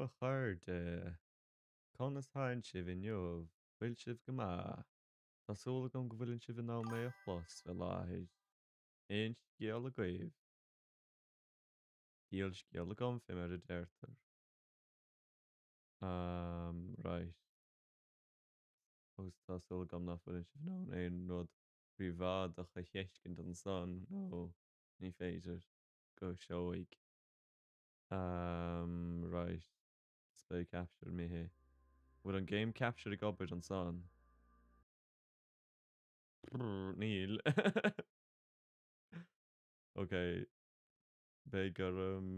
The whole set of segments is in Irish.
a chairde! Conas tánn sibh inniu? Bhfuil sibh go maith? Tá súil agam go bhfuileann sibh in ann mé a chlos fé láthair. Aon scéal agaibh? Níl scéal agam fé mar a deirtear. Ahm, right. Agus tá súil agam nach bhfuileann sibh in ann aon rud príobháideach a fheiscint ansan, nó ní féidir. Go seoigh. Ahm, right. Display capture imithe. Bhfuil an game capture ag obair ansan? Níl. Ok. Beidh orm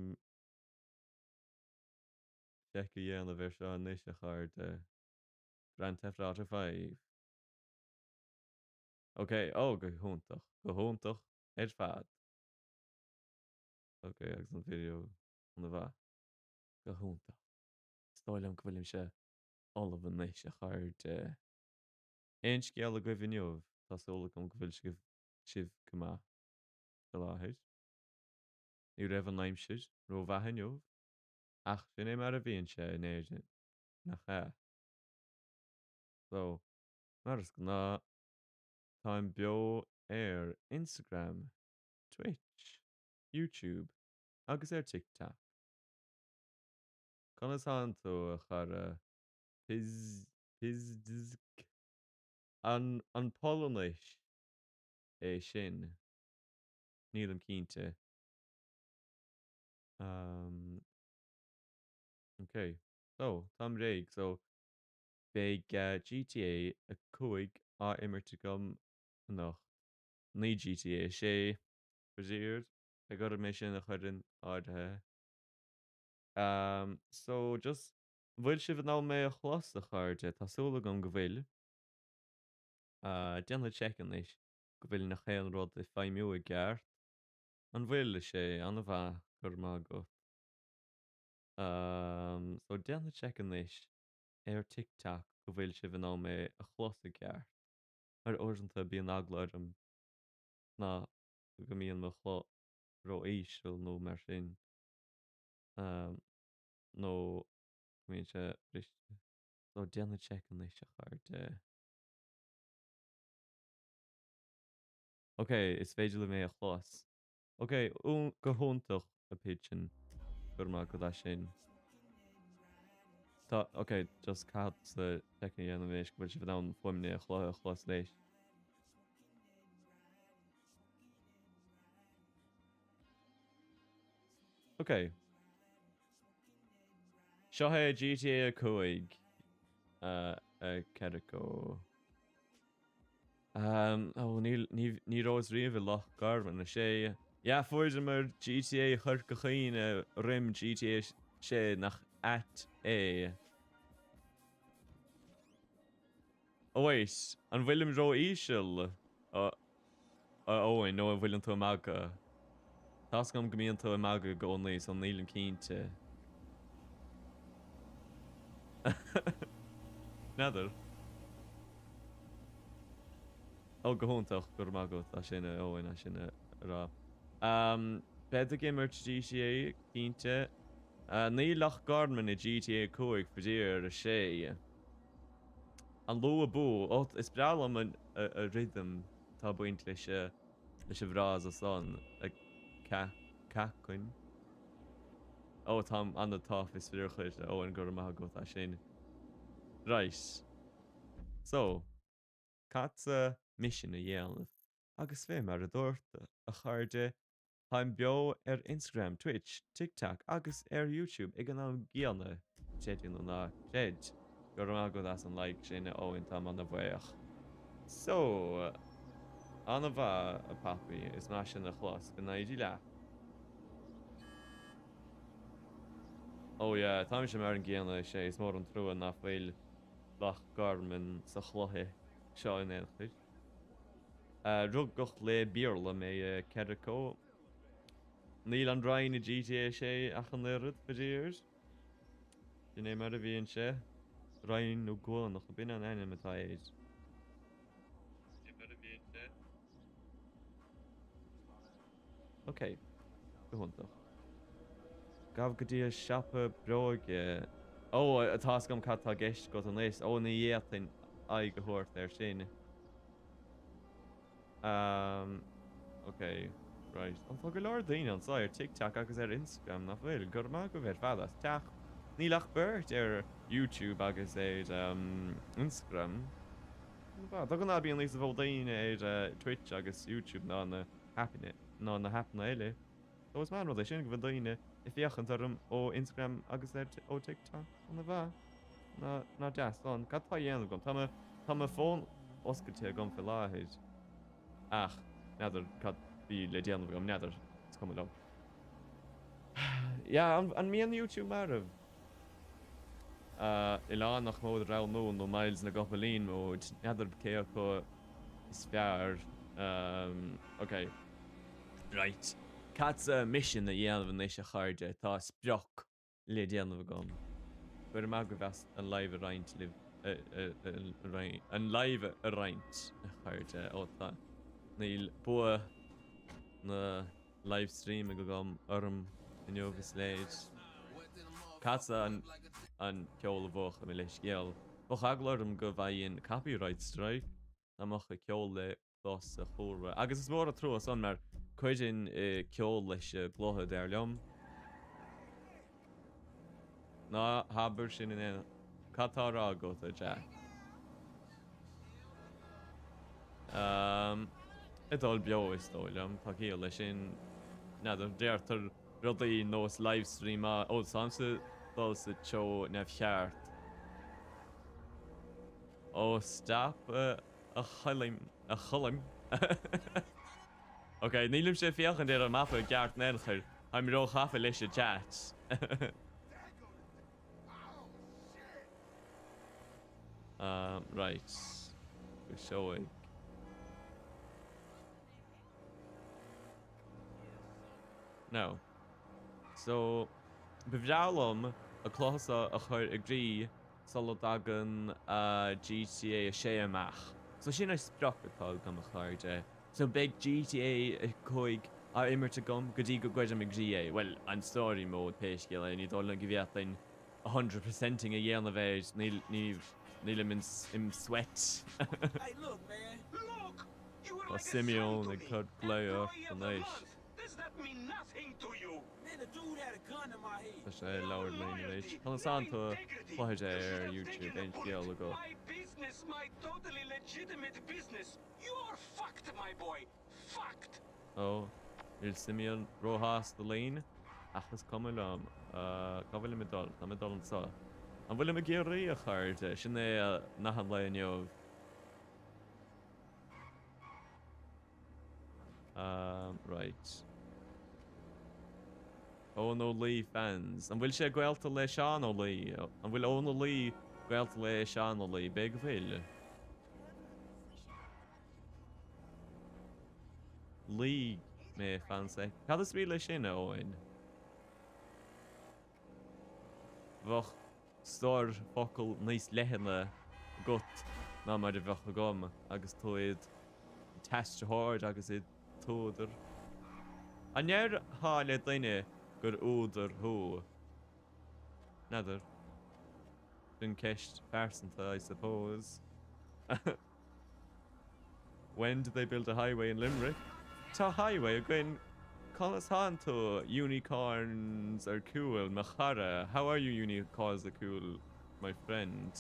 seic a dhéanamh ar seo anois a chairde. Grand Theft Auto 5. Ok, oh go hiontach, go hiontach ar fad. Ok, agus an video ana mhaith. Go hiontach. Is dóigh liom go bhfuilimse ullamh anois, a chairde. Aon scéal agaibh inniu? Tá súil agam go bhfuil sibh go maith faoi láthair. Ní raibh an aimsir rómhaith inniu, ach sin é mar a bhíonn sé in Éirinn, nach ea? So, mar is gnáth, táim beo ar Instagram, Twitch, YouTube agus ar TikTok. Conas tánn tú, a chara? Pizdzk. An an Polainnis é sin? Nílim cinnte. Um, ok. So, táim réidh. So, beidh GTA 5 á imirt agam anocht. Ní GTA 6, faraor. Beidh orm é sin a chur in áirithe. Um, so, just, an bhfuil sibh in ann mé a chlos, a chairde? Tá súil agam go bhfuil. Uh, déanfaidh seic anois go bhfuil nach aon rud ag feidhmiú i gceart. An bhfuil? Is é, an-mhaith, go raibh maith agat. Um, so déanfaidh seic anois ar TikTok go bhfuil sibh in ann mé a chlos i gceart. Mar uaireanta bíonn eagla orm ná go mbíonn mo chlo ró-íseal nó mar sin. Um, nó go mbíonn sé briste. So déanfaidh seic anois a chairde. Ok, is féidir libh mé a chlos. Ok, go hiontach a Pigeon. Go raibh maith agat as sin. Tá, ok, just caithfeadsa seic a dhéanamh anois go bhfuil sibh in ann fuaimne a chlo a chlos leis. Ok. Seo é GTA 5 a Cerico. Ó, níl, ní, ní rabhas riamh i Loch Garman, 6. Yeah, fuaireamar GTA Chorca Dhuibhne roim GTA 6, nach ait é? Oh wait, an bhfuilim ró-íseal, a Eoin, nó an bhfuileann tú ag magadh? Tá's agam go mbíonn tú ag magadh i gcónaí, so nílim cinnte. N'fheadar. Ó, go hiontach, go raibh maith agat as sin, a Eoin, as sin a rá. Bead ag imirt GTA, cinnte. Níl Loch Garman i GTA 5, faraor, 6. An Lú abú. Ó, is breá liom an rhythm atá ag baint leis leis an bhfrása san, a cacoin. Ó, táim an-tough is fíorchuid, a Eoin, go raibh maith agat as sin. Right. So, caithfeadsa mission a dhéanamh. Agus fé mar a dúrt, a chairde, Táim beo ar Instagram, Twitch, TikTok agus ar YouTube ag an am gcéanna, creid é nó ná creid. Go raibh maith agat as an like sin a Eoin, táim ana-bhuíoch. So, ana-mhaith a Poppy, is maith sin a chlos, go n-éirí leat. Oh yeah, táimse mar an gcéanna, is é is mór an trua nach bhfuil Loch Garman sa chluiche seo in aon chor. Rugadh le Béarla mé i Cerico. Níl an Rinn i GTA 6 ach an oiread, faraor. Sin é mar a bhíonn sé. Rinn nó Guanach, ab in an ainm atá air. Sin é mar a bhíonn sé. Ok. Go hiontach. Gabh go dtí a siopa bróige. Ó, tá's agam cad tá i gceist agat anois. Ó, ní fhéadfainn aghaidh a thabhairt air sin. Um, ok, right. Ó, tá go leor daoine anseo ar TikTok agus ar Instagram, nach bhfuil? Go raibh maith agaibh ar fad as teacht. Níl ach beirt ar YouTube agus ar um, Instagram. De ghnáth bíonn níos mó daoine ar uh, Twitch agus YouTube ná na haipeanna, ná na haipeanna eile. So is maith an rud é sin go bhfuil daoine ag féachaint orm ó Instagram agus ar ó TikTok. Ana mhaith. Ná ná deas san. Cad tá á dhéanamh agam? Tá mo tá mo fón oscailte agam faoi láthair. Ach n'fheadar cad bhí le déanamh agam. N'fheadar. Is cuma liom. Yeah, an an mbíonn YouTube marbh? Uh, Oileánach mode a roghnú nó Myles na gCopaleen mode. N'fheadar cé acu is fearr. Um, ok. Right. Cad tá mise a dhéanamh anois a chairde? Tá sprioc le déanamh agam. Go raibh maith agaibh as an live a roinnt libh an live a roinnt a chairde. Ó tá. Níl bua na live streaming agam orm inniu is léir. Cad tá an an ceol a mhúchadh mo leithscéal? Bheadh eagla orm go bhfaighinn copyright strike dá mbeadh an ceol le clos sa chúlra. Agus is mór an trua san mar cuireann ceol leis an gcluiche, dar liom. Ná habair sin in aon. Cad tá á rá agat, a Jack? Um, ag dul beo is dóigh liom, tá ciall leis sin. N'fheadar, deirtear rudaí nós livestream á, ó, táimse dul sa treo neamhcheart. Ó, stop a Choilm, a Choilm. Ok, nílimse ag féachaint ar an mapa i gceart in aon chor, táim róghafa leis an chat. Um, right. Go seoigh. No. So, ba bhreá liom an cluiche seo a chur i gcrích sula dtagann GTA 6 amach. So sin an sprioc atá agam a chairde. So beidh GTA 5 á imirt agam go dtí go gcuirim i gcrích é. Bhuel, an story mode pé scéal é, ní dóigh liom go bhféadfainn a hundred percenting a dhéanamh air, níl, níl, nílim im sweat. Tá Simeon ag cur glao ort anois. Tá sé ag labhairt linn anois. Conas tánn tú a Chluiche ar YouTube? Aon scéal agat? Ó, níl Simeon róshásta linn, ach is cuma liom. Cá bhfuilim ag dul? Táim ag dul anseo. An bhfuilim i gCiarraí, a chairde? Sin é nath an lae inniu. Um, right. Eoin Ó Laoi fans. An bhfuil sé gaolta le Seán Ó Laoi? An bhfuil Eoin Ó Laoi gaolta le Seán Ó Laoi? B'fhéidir go bhfuil. Luigh mé fan sec. Cad is brí leis sin, a Eoin? Bheadh stór focal níos leithne agat ná mar a bheadh agam agus tú id t-aistritheoir agus id t-údar. An ndéarfá le duine gur údar thú? N'fheadar. Sin ceist phearsanta, I suppose. When did they build a highway in Limerick? Tá highway againn. Conas tánn tú, unicorns are cool, mo chara? How are you unicorns are cool, my friend?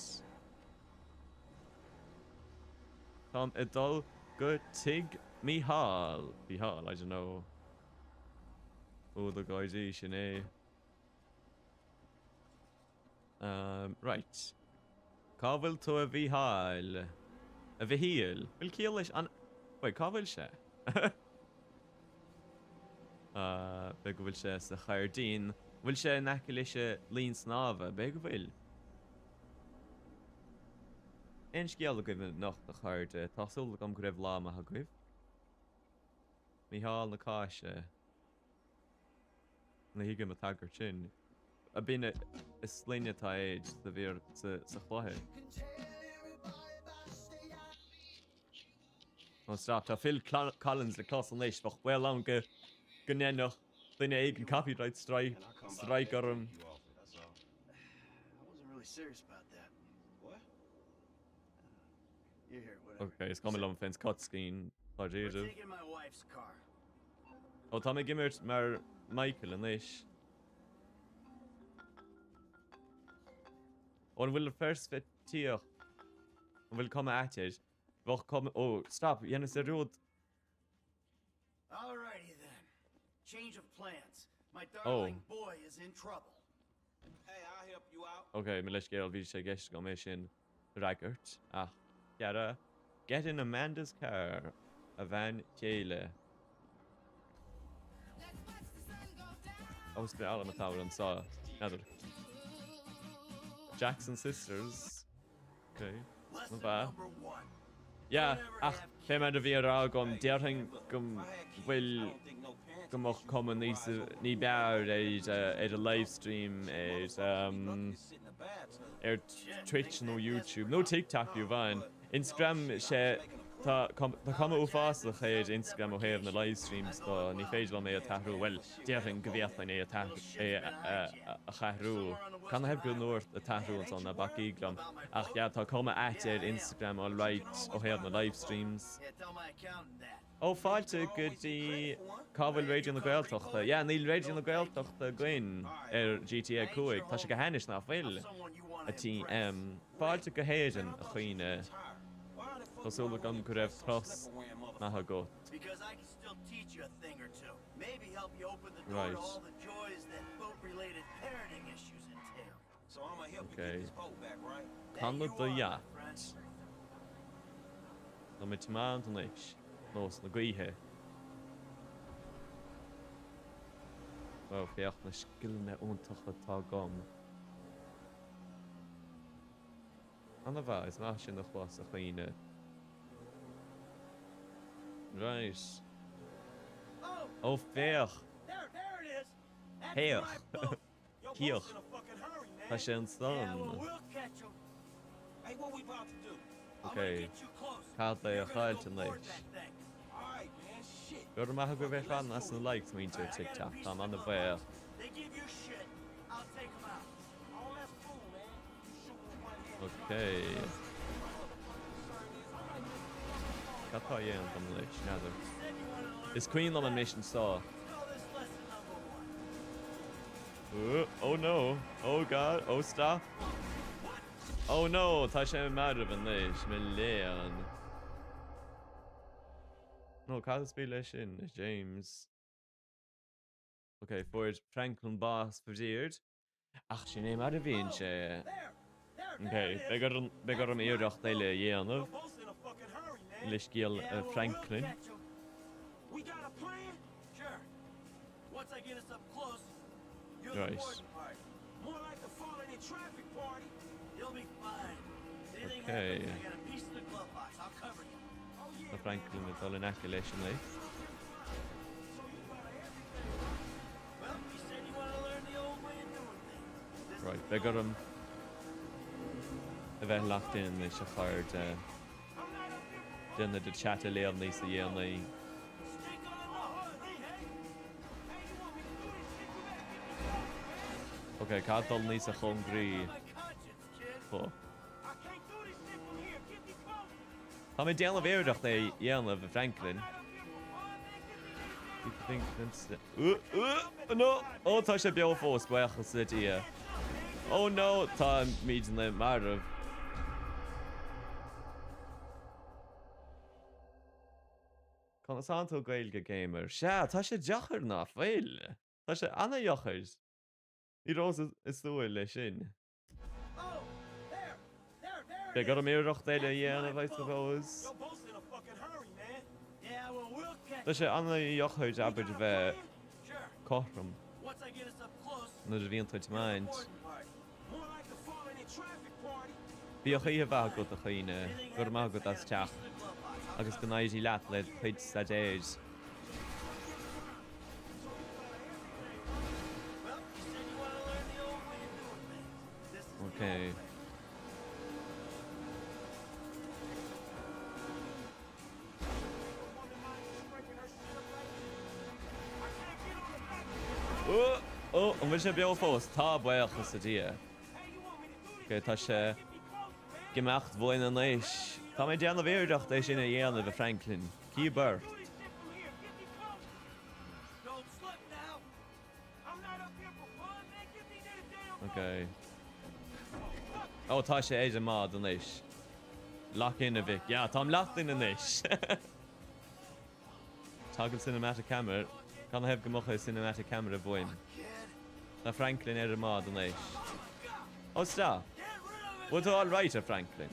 Táim ag dul go tigh Mícheál. Mícheál, I don't know. Údar gáirí, sin é. Um, right. Cá bhfuil tú a Mhícheáil? A Mhichíl? Bhfuil ciall leis an... Wait, cá bhfuil sé? uh, b'fhéidir go bhfuil sé sa ghairdín. Bhfuil sé in aice leis an linn snámha? B'fhéidir go bhfuil. Aon scéal agaibh anocht, a chairde? Tá súil agam go raibh lá maith agaibh. Mícheál na Cáise. Ní thuigim an tagairt sin. Ab in an sloinne atá air sa mhír sa chluiche? Oh stop, tá Phil Collins le clos anois, bheadh baol ann go go ndéanfadh duine éigin copyright strike strike orm. Ok, is cuma liom fén cutscene dáiríre. Ó, tá mé ag imirt mar Michael anois. Ó, an bhfuil pheirspictíocht? An bhfuil cuma ait air? Bheadh cuma... Ó, stop, dhéanas dearúd. Ó. Ok, mo leithscéal, bhí sé i gceist agam é sin a fhreagairt, ach chara, get in Amanda's car, a bhean chéile. Ó, is breá liom an t-amhrán seo, n'fheadar. Jackson Sisters. Ok, nó bheadh. Yeah, ach fé mar a bhí á rá agam, déarfainn go bhfuil, go mbeadh cuma níos, ní b'fhearr ar, ar an livestream ar, ar Twitch nó YouTube, nó TikTok fiú amháin. Instagram, sé, tá, tá cuma uafásach ar Instagram ó thaobh na livestreams de, ní féidir liom é a athrú, bhuel, déarfainn go bhféadfainn é é a athrú. Canathaobh go ndúirt a t-athrú ansan, ná bacaigí liom. Ach yeah, tá cuma ait ar Instagram alright ó thaobh na livestreams. Ó, fáilte go dtí Cá bhfuil Raidió na Gaeltachta? Yeah, níl Raidió na Gaeltachta againn ar GTA 5. Tá sé go hainnis ná fuil, a TM. Fáilte go hÉirinn, a chaoine. Tá súil agam go raibh turas maith agat. Right. Ok. Canadh do yacht. Tá mé tiomáint anois, nós na gaoithe. Wow, féach na scileanna iontacha atá agam. Ana-mhaith, is maith sin a chlos, a chaoine. Right. Ó, féach! Féach! Féach! Tá sé ansan. Ok. Cad é a chaillte anois? Go raibh maith agaibh ar fad as na likes, muintir TikTok. Táim ana-bhuíoch. Ok. Cad tá a dhéanamh dom anois? N'fheadar. Is cuimhin liom an mission seo. Oh no! Oh god! Oh stop! Oh no! Tá sé marbh anois, mo léan. No, cad is brí leis sin, a James? Ok, fuair Franklin bás faraor. Ach sin é mar a bhíonn sé. Ok, beidh orm, beidh orm iarracht eile a dhéanamh le scéal Franklin. Right. Ok. Tá Franklin ag dul in aice leis anois. Right, beidh orm a bheith locked in anois a chairde. Déanfaidh do chat a léamh níos a dhéanaí. Ok, caithfidh dul níos a chóngraí. Fuck. Tá mé ag déanamh iarracht é a dhéanamh, a Franklin. No! Ó, tá sé beo fós, buíochas le Dia. Oh no, táimidne marbh. Conas tánn tú Gaeilge Gamer? Sea, tá sé deacair ná fuil? Tá sé ana-dheacair. Ní rabhas ag súil leis sin. Beidh orm iarracht eile a dhéanamh, I suppose. Tá sé ana-dheacair abair a bheith cothrom nuair a bhíonn tú ag tiomáint. Bíodh oíche mhaith agat, a chaoine. Go raibh maith agat as teacht agus go n-éirí leat le do chuid staidéir. Ok. Oh, oh, an bhfuil sé beo fós? Tá, buíochas le Dia. Ok, tá sé ag imeacht uainn anois. Tá mé ag déanamh iarracht é sin a dhéanamh, a Franklin. Cíb ort. Ok. Ó, tá sé ar an mbád anois. Lock in, a mhic. Yeah, táim locked in anois. Toggle cinematic camera. Canathaobh go mbeadh cinematic camera uaim? Tá Franklin ar an mbád anois. Oh, stop. Bhfuil tú all right, a Franklin?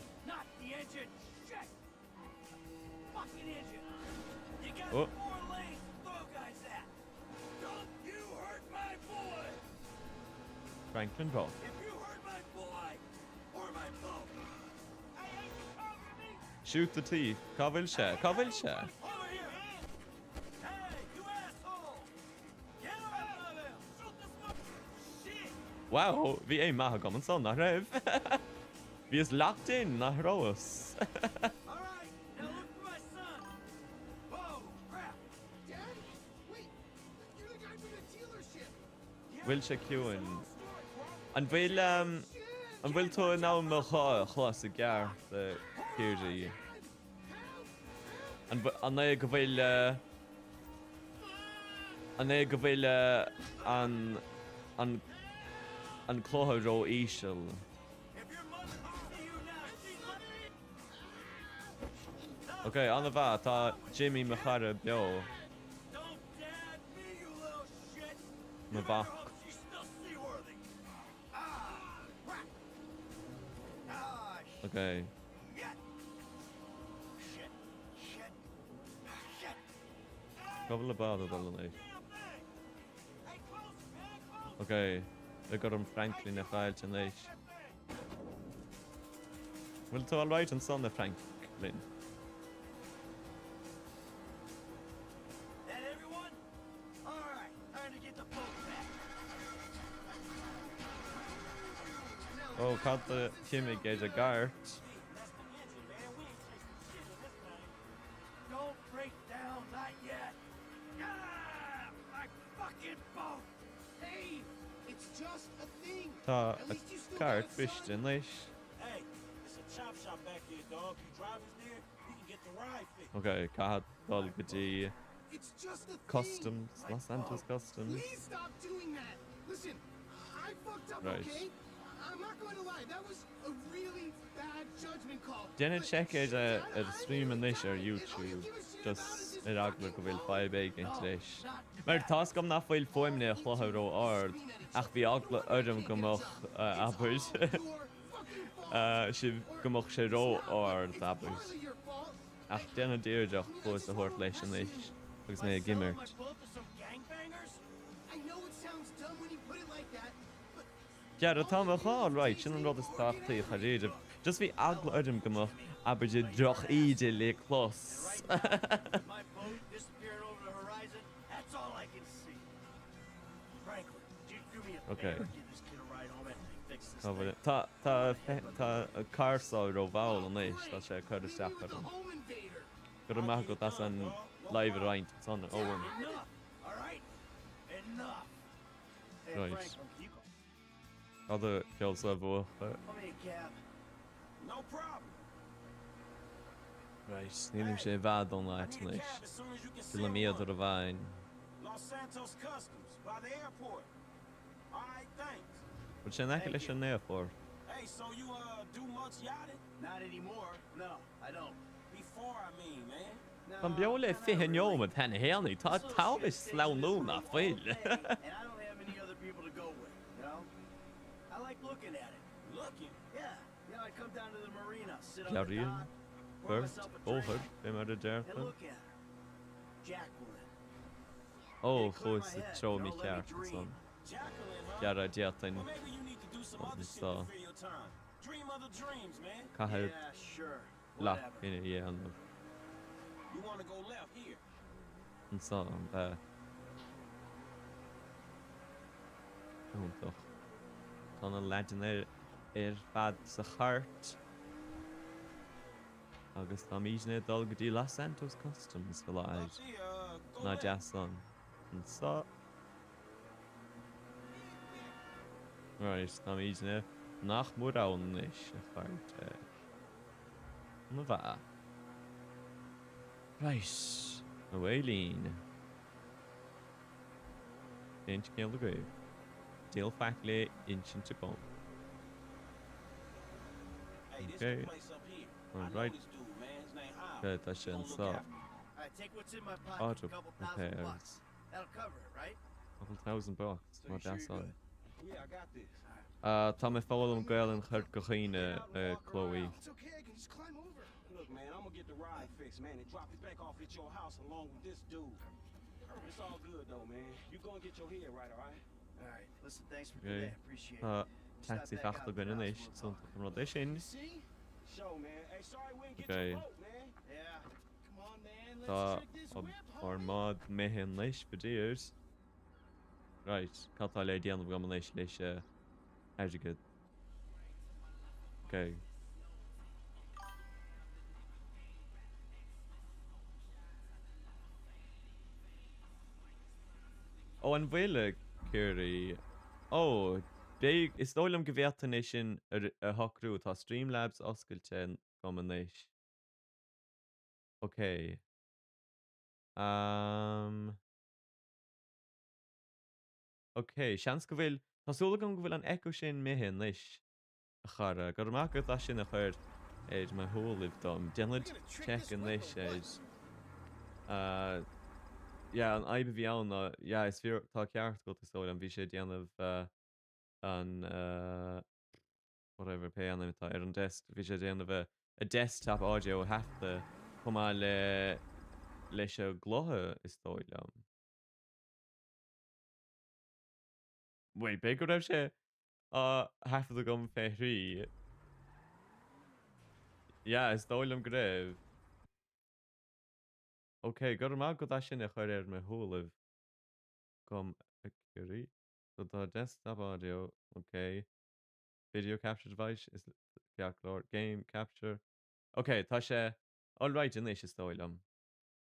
Oh. Franklin Roth. Shoot the thief. Cá bhfuil sé? Cá bhfuil sé? Wow, bhí aim maith agam ansan, nach raibh? Bhíos locked in, nach rabhas? Bhfuil sé ciúin? An bhfuil an bhfuil tú in ann mo ghuth a chlos i gceart, a Chiarraí? An an é go bhfuil an é go bhfuil an an an cluiche ró-íseal? Ok, an-mhaith, tá Jimmy mo chara beo. Mo mhac. Ok. Cá bhfuil an bád ag dul anois? Ok, beidh orm Franklin a chaillt anois. Bhfuil tú alright ansan a Franklin? Ó, cad a d'imigh ar an gcairt? Tá an cairt briste anois. Ok, caithfidh dul go dtí Customs, Los Santos Customs. Right. Déanfaidh check ar ar stream anois ar YouTube just ar eagla go bhfuil fadhb éigin leis. Mar tá's agam nach bhfuil fuaimne an chluiche ró-ard ach bhí eagla orm go mbeadh abair sibh go mbeadh sé ró-ard abair. Ach déanfaidh iarracht cluas a thabhairt leis anois agus mé ag imirt. Dara, tá mo ghuth alright, sin an rud is tábhachtaí dháiríre. Just bhí eagla orm go mbeadh abair droch-íde le clos. Ok. Cá bhfuil Tá tá tá an carr seo ró-mhall anois, tá sé ag cur isteach orm. Go raibh maith agat as an live a roinnt ansan, Owen. Right. Cad a cheol sa bhuacha? Right, nílimse i bhfad ón áit anois. Ciliméadar amháin. Bhfuil sé in aice leis an aerfort? Táim beo le 20 neomat cheana fhéin, tá an t-am ag sleamhnú nach bhfuil? Gearraíonn beirt bóthar, fé mar a deirtear. Ó, chuas sa treo mícheart ansan. Gearradh d'fhéadfainn anseo. Caithfead lock in a dhéanamh. Anseo an bea. Iontach. Tá na leaideanna ar fad sa chairt. Agus táimidne ag dul go dtí Los Santos Customs faoi láthair. Nach deas an. Anseo. Right, táimidne. Nach mór ann anois, a chairde. An-mhaith. Right. Away linn. Cén scéal agaibh? Níl faic le insint agam. Ok. Alright. Ok, tá sé anseo. Auto repairs. Couple thousand bucks. Má deas an. Tá mé ag foghlaim Gaelainn Chorca Dhuibhne, a Chloe. Ok, tá taxi faighte againn anois, is iontach an rud é sin. Ok. Tá ár mbád imithe anois, faraor. Right, cad tá le déanamh agam anois leis an airgead? Ok. Ó, an bhfuil, a Chiarraí? Ó, beidh, is dóigh liom go bhféadfainn é sin a shocrú, tá Streamlabs oscailte agam anois. Ok. Ahm. Ok, seans go bhfuil, tá súil agam go bhfuil an echo sin imithe anois. A chara, go raibh maith agat as sin a chur ar mo shúilibh dom. Déanfaid check anois ar. Yeah, an fhadhb a bhí ann ná, yeah, is fíor, tá ceart agat is dóigh liom, bhí sé ag déanamh an whatever, pé ainm atá ar an desk, bhí sé ag déanamh a desktop audio a thaifeadadh chomh maith le leis an gcluiche is dóigh liom. Wait, b'fhéidir go raibh sé á thaifead agam fé thrí. Yeah, is dóigh liom go raibh. Ok, go raibh maith agat as sin a chur ar mo shúilibh dom, a Chiarraí. So tá desktop audio, ok. Video capture device is ceart go leor. Game capture. Ok, tá sé alright anois is dóigh liom.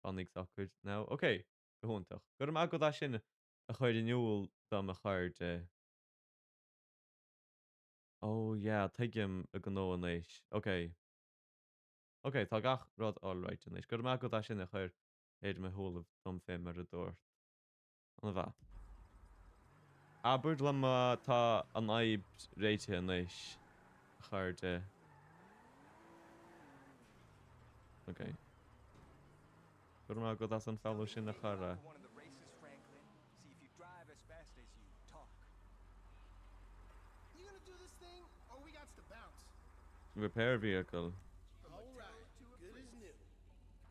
Fanaigh socair now. Ok, go hiontach. Go raibh maith agat as sin a chur in iúl dom a chairde. Oh yeah, tuigim a gnó anois. Ok. Ok, tá gach rud alright anois. Go raibh maith agat as sin a chur ar mo shúilibh dom fé mar a dúrt. An-mhaith. Abair liom má tá an fhadhb réitithe anois, a chairde. Ok. Go raibh maith agat as an follow sin a chara. Repair vehicle.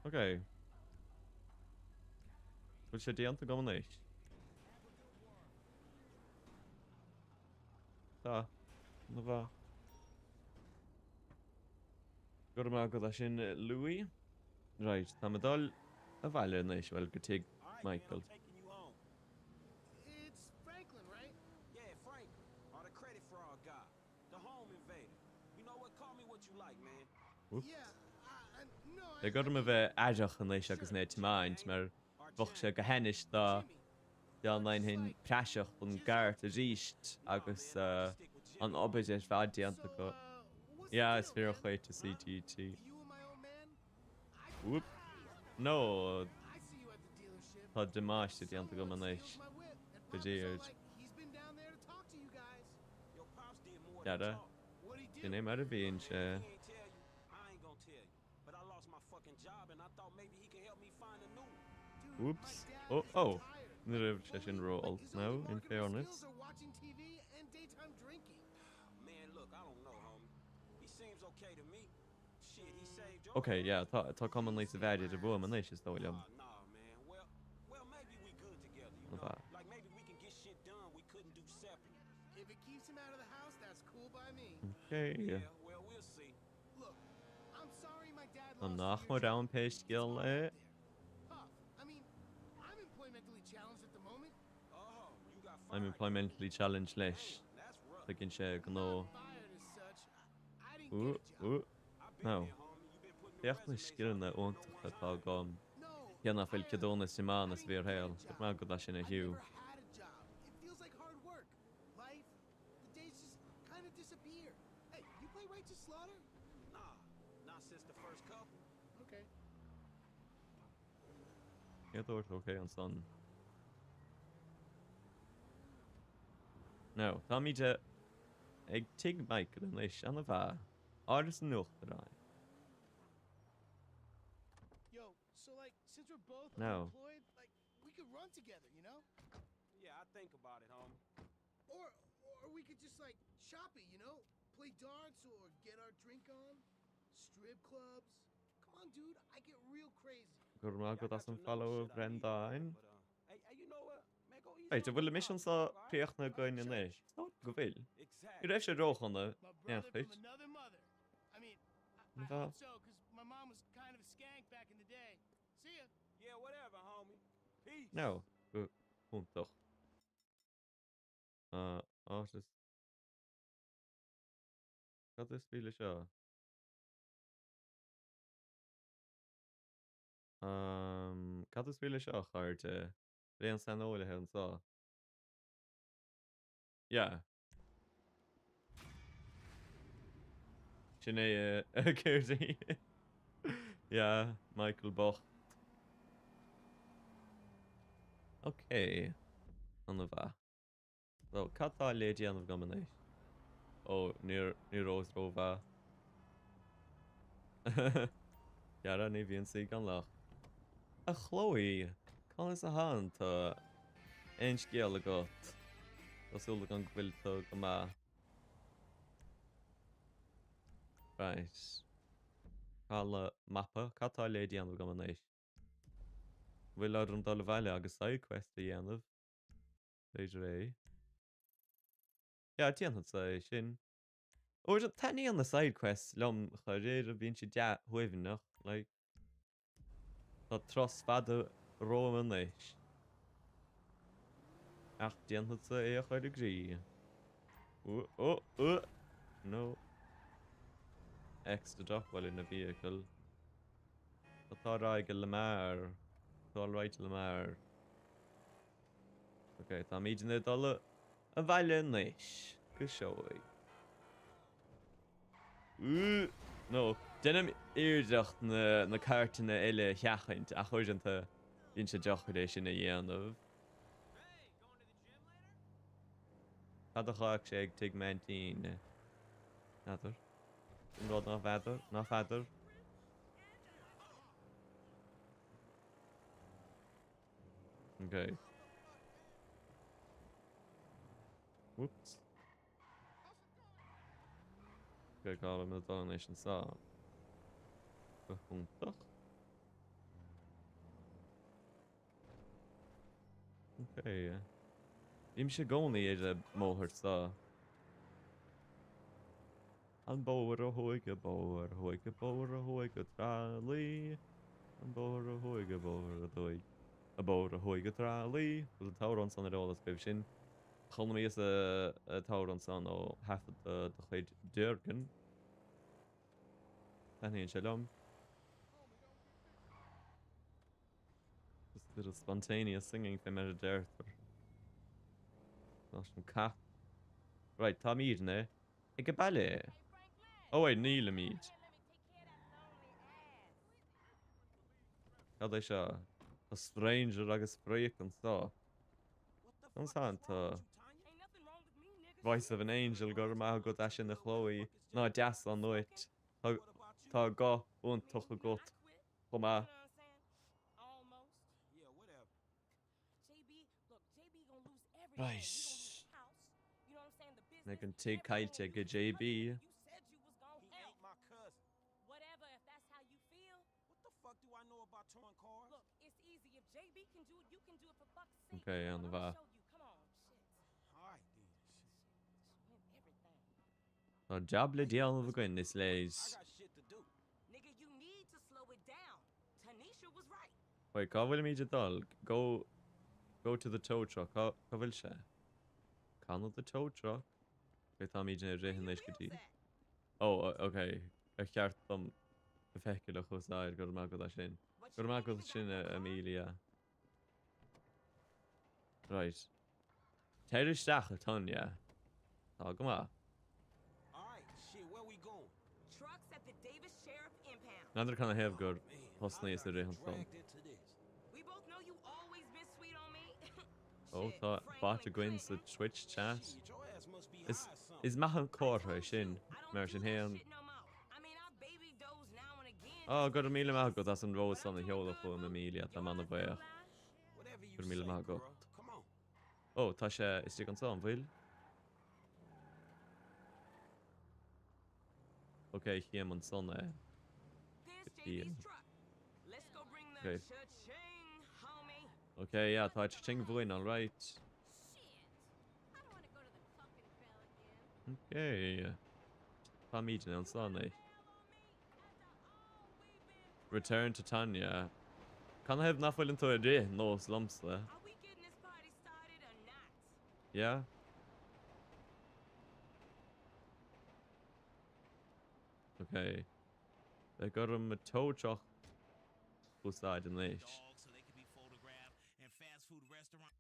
Ok. Bhfuil sé déanta agam anois? Tá. An-mhaith. Go raibh maith agat as sin, Louis. Right, tá mé ag dul abhaile anois, bhuel, go tigh Michael. Whoops. Beidh orm a bheith aireach anois agus mé ag tiomáint mar bheadh sé go hainnis dá ndéanfainn praiseach den gcairt arís agus an obair ar fad déanta acu. Yeah, is fíor dhuit, a CTT. Whoop. No! Tá damáiste déanta agam anois. Faraor. Dara. Sin é mar a bhíonn sé. Whoops. Oh, oh! Ní raibh sé sin ró-olc now, in fairness. Ok, yeah, tá, tá cuma níos fearr ar an bhfuaim anois, is dóigh liom. An-mhaith. Ok. An nach mór ann pé scéal é? I'm employmentally challenged leis. Tuigeann sé a ghnó. Ooh, ooh. Now, féach na scileanna iontacha atá agam. Cé nach bhfuil ceadúnas tiomána sa bhfíorshaol, go raibh maith agat as sin a Hugh. play Righteous Slaughter? Nah, not since the first couple. Okay. Cé a dúirt ok ansan? Now, táimid ag tigh Michael anois, ana-mhaith. Áras an Uachtaráin. Yo, so like, since we're both Now. unemployed, like, we could run together, you know? Yeah, I think about it, homie. Or, or we could just like chop it, you know? Play darts or get our drink on. Strip clubs. Come on, dude, I get real crazy. Go raibh maith Yeah, I agat as got an your number, follow, a shit, I need it, Bhreandáin. But, hey, hey, you know what? Man, go easy Right, on an bhfuil me an misean pops, seo all right? críochnaithe againn Sure. anois? Is dóigh go bhfuil. Ní Exactly. raibh sé ródhona, My in brother aon from chuid. another mother. I mean, I, An I bhfuil? hope so, because my mom was kind of a skank back in the day. See ya. Yeah, whatever, homie. Peace. No, go hiontach. Áit is. Cad is brí le seo? Cad is brí le seo, a chairde? Bhfuil aon saineolaithe anseo? Yeah. Sin é a Kirsty. Yeah, Michael bocht. Ok. Ana-mhaith. So, cad tá le déanamh agam anois? Ó, níor, ní rabhas rómhaith. Dhera, ní bhíonn saoi gan locht. A Chloe! Conas atánn tú? Aon scéal agat? Tá súil agam go bhfuil tú go maith. Right. Caladh mapa. Cad tá le déanamh agam anois? An bhfuil orm dul abhaile agus side quest a dhéanamh? B'fhéidir é. Yeah, déanfadsa é sin. Uaireanta, taitníonn na side quests liom dháiríre, bíonn siad dea-shuaimhneach, like. Tá turas fada romham anois. Ach déanfadsa é a chur i gcrích. Ooh, oh, oh! No. X to dock while in a vehicle. Cad tá ar aghaidh a Lamar? Tá all right a Lamar. Ok, táimidne ag dul abhaile anois, go seoigh. No, déanaim iarracht na cairteanna eile a sheachaint ach uaireanta bíonn sé deacair é sin a dhéanamh. Cad a d'fhág sé ag tigh m'aintín? N'fheadar. Sin rud ná feadar, ná feadar. Ok. Whoops. Ok, cá bhfuil mé ag dul anois anseo? Go hiontach. Ok. Bímse i gcónaí ar an mbóthar seo. An bóthar ó thuaidh, an bóthar thuaidh, an bóthar ó thuaidh go Trá Lí. An bóthar ó thuaidh, an bóthar ó thuaidh, an bóthar ó thuaidh go Trá Lí. Bhfuil an t-amhrán san ar eolas agaibh sin? Chuala an t-amhrán san ó thaifead de chuid Durgan. Taitníonn sé liom. Just a little spontaneous singing fé mar a deirtear. Leis an cat. Right, táimidne ag an baile. Oh wait, nílimid. Cad é seo? Tá stranger agus freak anseo. Conas atánn tú? Voice of an angel, go raibh maith agat as sin a Chloe. Ná deas an duit. Tá guth iontach agat chomh maith. Right. Ag an tigh caillte ag JB. Ok, an-mhaith. Tá jab le déanamh againn, is léir. Wait, cá bhfuilimid ag dul? Go, go to the tow truck. Cá, cá bhfuil sé? Cá the tow truck? Ok, táimid ag rith anois go dtí. Oh, ok. Ar cheart dom an feithicil a úsáid, go raibh maith agat as sin. Go raibh maith agat as sin, Amelia. Right. Téir isteach, a Tonya. Tá go maith. Where we going? Trucks at the Davis Sheriff Impound. N'fheadar canathaobh gur Man, I thosnaíos got ag rith ansan. dragged into this. We both know you always been sweet on me. Ó Shit, tá bot Franklin againn sa Clinton. Twitch chat. Shit, your ass must be Is high or something. is maith an I comhartha é told sin you, I don't mar do sin that féin. shit no more. I mean, I baby doze now and again Ó just go to raibh get míle maith loose. agat as an rós But san I'm a doing sheoladh good, chugam boo. Amelia tá Your mé eyes don't an-bhuíoch. lie. Whatever you Go raibh míle say, maith girl. agat. Come on. Ó tá sé istigh ansan, an bhfuil? Ok, chím ansan é. There's Go dtí JB's an. truck. Let's go bring the Ok. cha-ching, homie. Ok, yeah, tá cha-ching bhuainn, alright. Shit. I don't want to go to the Cluckin' Bell again. Ok. Táimidne ansan é. Bail on me after all we've been Return to Tanya. Canathaobh nach bhfuileann tú ag rith nós liomsa? Are we getting this party started or not? Yeah? Ok. Beidh orm mo tow truck a úsáid anois. dogs so they can be photographed and fast food restaurant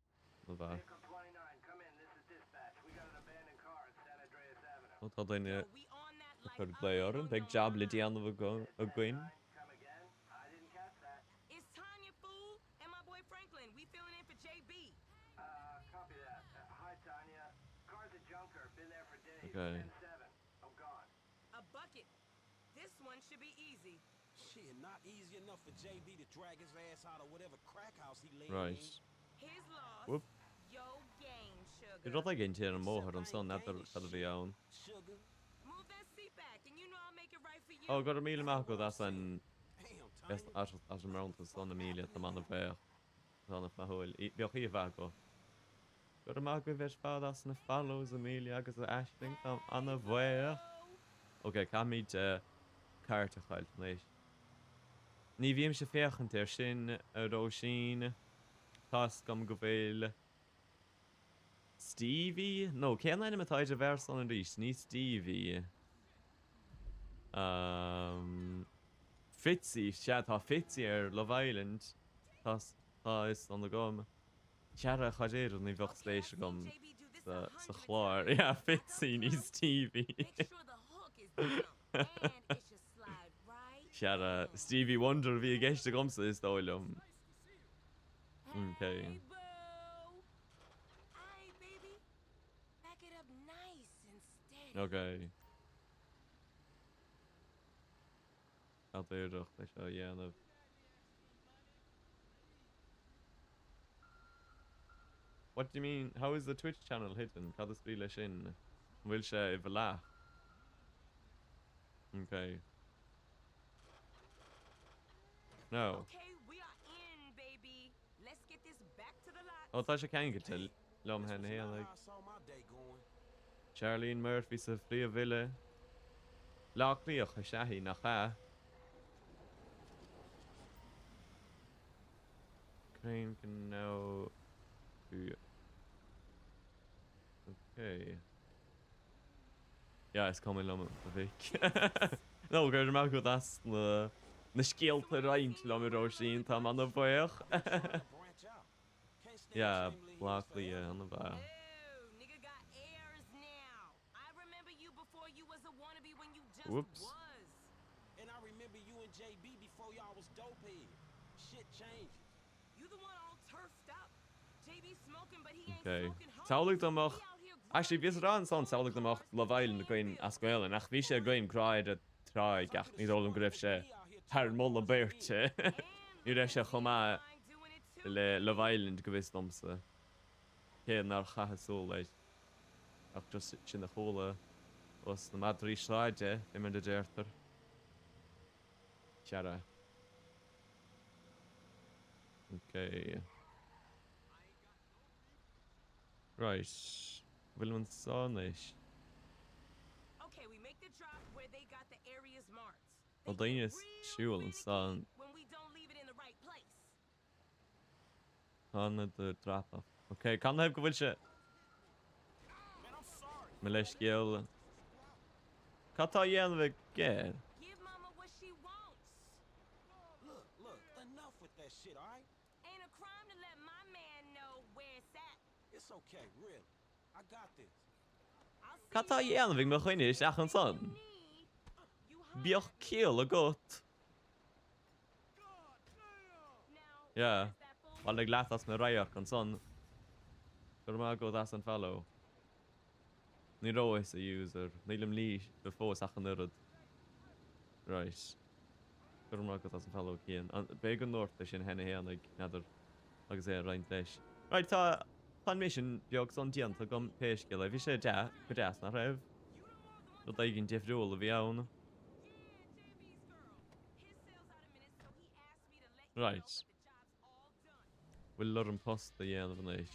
Nó bheadh. Vehicle 29, come in. This is dispatch. We got an abandoned car at San Andreas Avenue. Ó tá duine Yo, we on that ag like cur I've glao been orainn. on Beidh your jab le mind. déanamh againn. 10-9, come again. I didn't catch that. It's Tanya Fool and my boy Franklin. We filling in for JB. Uh, copy that. Uh, hi, Tanya. Car's a junker. Been there for days. Ok. 10-7. I'm gone. A bucket. This one should be easy. Shit, not easy enough for JB to drag his ass out of whatever crack house he laying Right. in. His loss, Whoop. yo gain, Bhí sugar. rud éigin ar an mbóthar Except I ansan ain't n'fheadar gaining cad a bhí shit, ann. sugar. Move that seat back and you know I'll make it right for Ó you. go raibh míle That's maith what agat I'm as an saying. Damn, as Tanya. as as an What the mbronntas fuck san Amelia happened tá to mé you? an-bhuíoch. Tá an-fhlaithiúil. Bíodh aoibh agat. Go raibh maith agaibh ar fad as na follows Amelia agus a Aisling tá Hey, an-bhuíoch. boo. Ok, caithfimid cairt a chailt anois. Ní bhímse ag féachaint air sin, a Róisín. Tá's agam go bhfuil Stevie? No, cén ainm atá ar an bhfear san arís? Ní Stevie. Um, Fitzy, sea, tá Fitzy ar Love Island. Tá tá fhios san agam. Chara, cad é rud ní bheadh Okay, I've spéis seen agam JB do this sa a sa hundred chlár. times. Yeah, I don't Fitzy, ní count. Stevie. Make sure the hook is down and it should slide right Chara, in. Stevie Wonder a bhí i gceist agamsa is dóigh liom. Hey, Okay. boo. All right, baby. Back it up nice and steady. Okay. Cad iarracht é seo a dhéanamh? What do you mean? How is the Twitch channel hidden? Cad is brí leis sin? An bhfuil sé i bhfolach? Ok. No. Okay, we are in, baby. Let's get this back to the lot. Ó tá sé ceangailte Damn, liom this cheana was féin not like. how I saw my day going. Charlene Murphy sa phríomhbhille. Bleá Cliathach is ea í, nach ea? Crane can now be okay. Yeah, is cuma liom a mhic. No, go raibh maith agat as na na scéalta a roinnt liom a Róisín, táim an-bhuíoch. I've been trying to branch out. Can't stay in Yeah, Chamberlain Bleá Hills Cliath forever. an-mhaith. Oh, nigga got airs now. I remember you before you was a wannabe when you just Whoops. was. And I remember you and JB before y'all was dope heads. Shit changes. You the one all turfed up. JB smoking, but he ain't Okay. smoking Samhlaigh hoes. dá mbeadh He out here Actually, bhíos grinding ag rá ansan, on samhlaigh dá mbeadh cars Love Island and againn as bills. Gaelainn, ach bhí sé againn grá ar an tráigh If I ach could ní have dóigh liom go sworn raibh it was sé me out here thar twerking moladh cars and beirte. bills. And Ní look raibh sé at chomh me maith fine doing it too, le Love baby. Island go bhfios domsa, cé nár chaitheas súil air. Ach just sin a chuala os na madraí sráide, fé mar a deirtear. Chara. Ok. Right. Bhfuil anso anois? Okay, we make the drop where they got the areas marked. Tá They get daoine ag real siúl ansan. finicky when we don't leave it in the right place. Tá the drop off. Ok, canathaobh go bhfuil sé? Man, I'm sorry. Mo leithscéal. Cad tá á dhéanamh aige? Give mama what she wants. Look, look, enough with that shit, all right? Ain't a crime to let my man know where it's at. It's okay, really. I got this. I'll see Cad tá á you dhéanamh ag mo outside. dhuine isteach Anything ansan? you need. Bíodh ciall agat! Yeah. Bailigh leat as mo radharc ansan. Go raibh maith agat as an follow. Ní raibh a fhios a user. Nílim líofa fós ach an oiread. Right. Go raibh maith agat as an follow Cian. B'fhéidir go ndúirt é sin cheana fhéinig, n'fheadar, agus é ag roinnt leis. Right, tá tá an mission beag san déanta agam pé scéal é. Bhí sé dea, go deas, nach raibh? Rud éigin difriúil a bhí ann. Right. Bhfuil orm post a dhéanamh anois?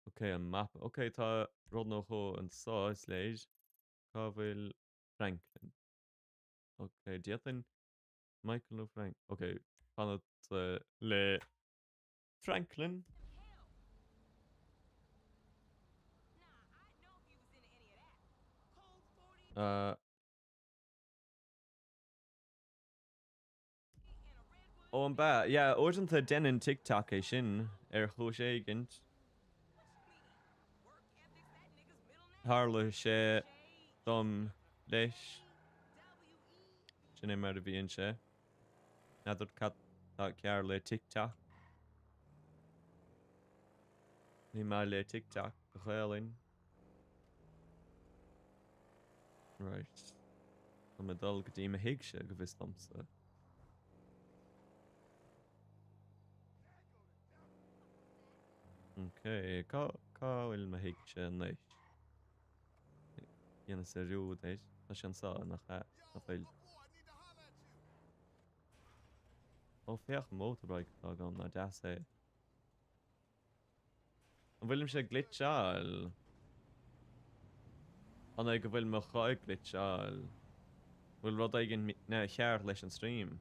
Ok, an map. Ok, tá rud nó dhó anseo, is léir. Cá bhfuil Franklin? Ok, d'fhéadfainn Michael nó Frank. Ok, fanacht le Franklin. Uh, Ó an bea, yeah, uaireanta déanann TikTok é sin ar chúis éigint. Tharla sé dom leis. Sin é mar a bhíonn sé. N'fheadar cad tá cearr le TikTok. Ní maith le TikTok a Ghaelainn. Right. Tá mé ag dul go dtí mo thigse go bhfios domsa. Ok, cá cá bhfuil mo thigse anois? Dhéanas dearúd air. Tá sé anseo, nach ea? Nach bhfuil? Ó, féach an motorbike atá agam, nach deas é. An bhfuilimse ag glitseáil? An é go bhfuil mo ghuth ag glitseáil? Bhfuil rud éigin neamhcheart leis an stream?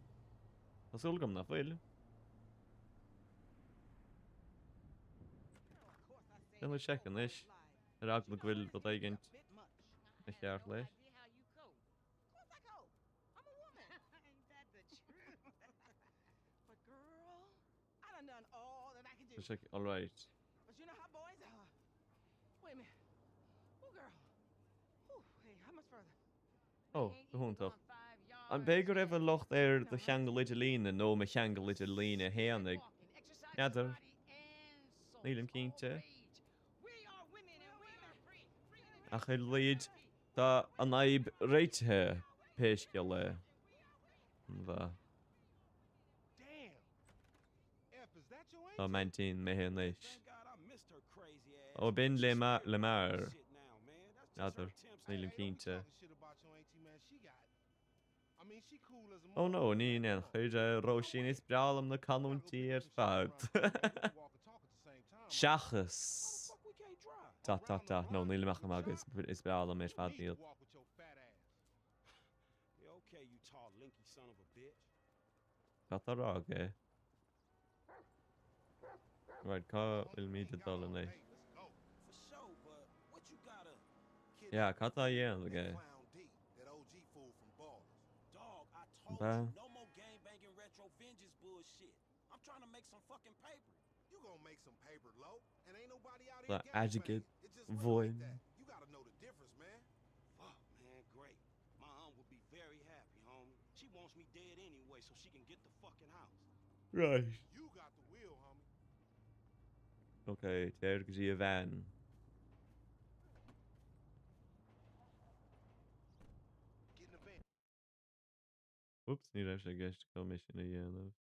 Tá súil agam nach bhfuil. Déanfaidh seic anois ar eagla go bhfuil rud éigin neamhcheart leis. Tá sé alright. Ó, go hiontach. An b'é go raibh an locht ar do cheangal idirlíne nó mo cheangal idirlíne fhéinig? N'fheadar. Nílim cinnte. Ach ar a laghad tá an fhadhb réitithe, pé scéal é. An bhfeadh? Tá m'aintín imithe anois. Ó b'in le Lamar. N'fheadar, nílim cinnte. Oh no, ní in aon chor, a Róisín, is breá liom na canúintí ar fad. Seachas. Dot dot dot, no, nílim ach ag magadh, is breá liom ar fad iad. Cad tá á rá aige? Right, cá bhfuilimid ag dul anois? Yeah, cad tá á dhéanamh aige? Ba. Tá airgead uaim. Right. Ok, téir go dtí a bhean. Oops, ní raibh sé i gceist agam é sin a dhéanamh.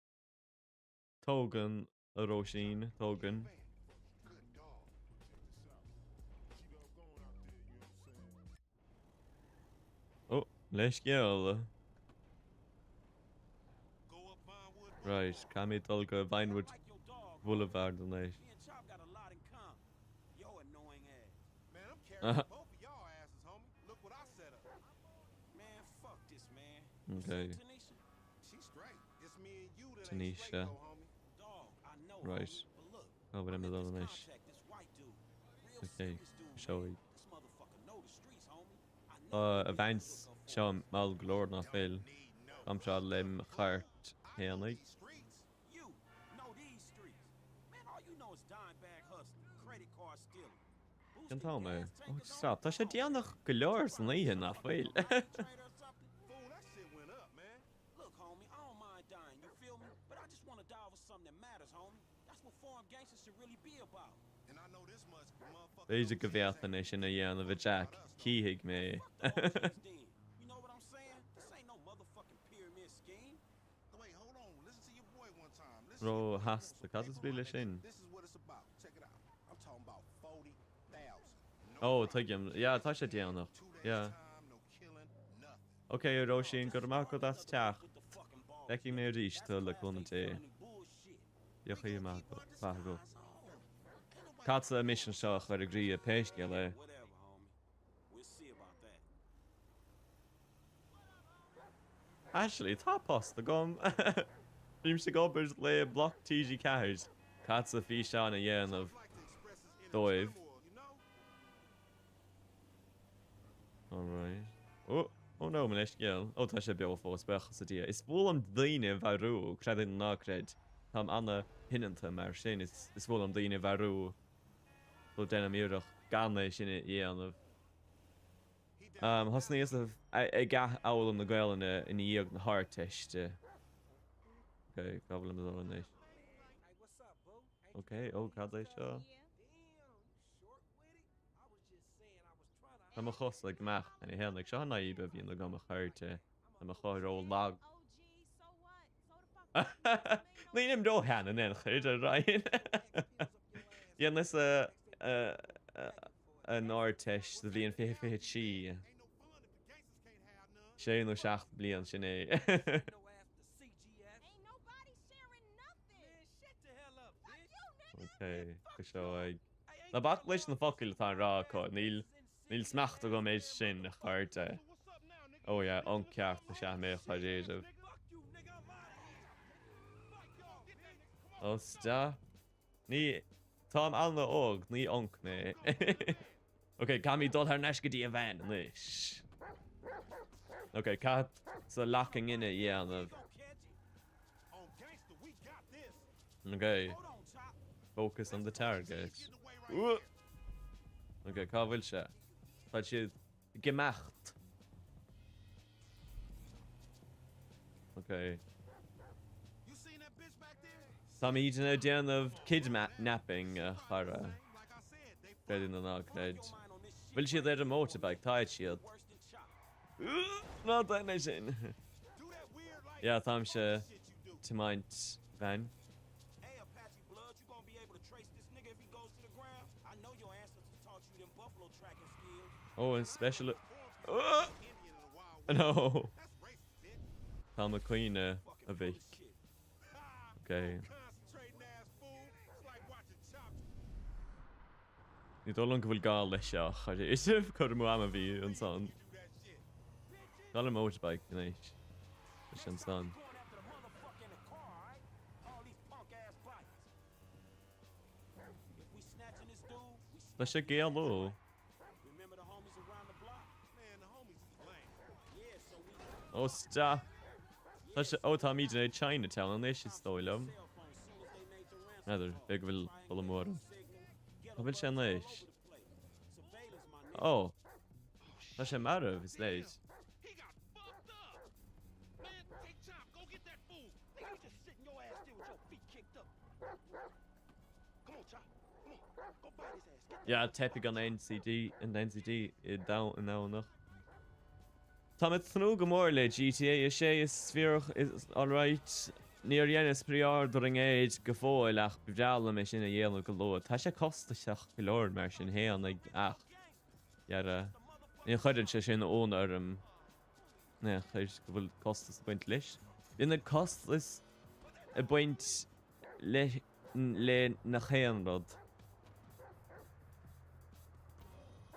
Tógann a Róisín, tógann. Ó, leithscéal. Right, caithfimid dul go Vinewood Boulevard anois. Okay. Tanisha. Right. Cá bhfuil mé ag dul anois? Ok, seoigh. Tá a bhean seo mall go leor nach bhfuil? Táim seo lem chairt fhéinig. Cén t-am é? Oh, stop. Tá sé déanach go leor san oíche, nach bhfuil? B'fhéidir go bhféadfainn é sin a dhéanamh, a Jack. Cífidh mé. Róghasta. Cad is brí leis sin? Ó, tuigim. Yeah, tá sé déanach. Yeah. Ok, a Róisín, go raibh maith agat as teacht. Feicfidh mé arís tú le cúnamh Dé. Bíodh oíche mhaith agat. Caithfeadsa an misean seo a chur i gcrích pé scéal é. Actually, tá post agam. Bímse ag obair le Bloc TG4. Caithfeadsa físeán a dhéanamh dóibh. Alright. Oh, oh no, mo leithscéal. Oh, tá sé beo fós, buíochas le Dia. Is fuath liom daoine a mharú, creid é nó ná creid. Táim ana-shoineanta mar sin, is fuath liom daoine a mharú. So déanaim iarracht gan é sin a dhéanamh. Thosnaíos ag athfhoghlaim na Gaelainne i ndiaidh na hArdteiste. Ok, cá bhfuilim ag dul anois? Ok, ó, cad é seo? Tá mo chosa ag imeacht cheana fhéinig. Seo an fhadhb a bhíonn agam a chairde. Tá mo chosa ró-lag. Nílim ró-shean in aon chor, a Ryan. Dhéanas an Ardteist sa bhliain 2023. Sé nó seacht bliain, sin é. Ok, go seo ag. Ná bac leis na focail atá á rá acu, níl níl smacht agam air sin, a chairde. Oh yeah, unc ceart is ea mé a chairde. Oh stop. Ní, táim an-óg, ní unc mé. Ok, caithfimid dul thar n-ais go dtí an veain anois. Ok, caithfeadsa locking in a dhéanamh. Ok. Focus on the target. Ok, cá bhfuil sé? Tá siad ag imeacht. Ok. Táimid ag déanamh kidnapping, a chara. Creid é nó ná creid. Bhfuil siad ar an motorbike? Táid siad. Ná déan é sin. Yeah, táimse ag tiomáint veain. Oh, an special... No! Tá mo cuimhne, a mhic. Ok. Ní dóigh liom go bhfuil gá leis seo, a chairde. Cur amú ama a bhí ansan. Gá le motorbike anois. Tá sé ansan. Tá sé ag éalú. Ó stop. Tá sé, ó táimid in Chinatown anois is dóigh liom. N'fheadar, b'fhéidir go bhfuil dul amú orm. Cá bhfuil sé anois? Ó! Tá sé marbh, is léir. Yeah, teipfidh an NCD, an NCD i nDomhnach. Táim ag tnúth go mór le GTA 6 is fíor is alright. Níor dheineas pre-order air go fóill ach ba bhreá liom é sin a dhéanamh go luath. Tá sé costasach go leor mar sin fhéin ag ach dhera ní chuireann sé sin ionadh orm ní chuir go bhfuil costas ag baint leis. Bíonn na costais ag baint le le nach aon rud.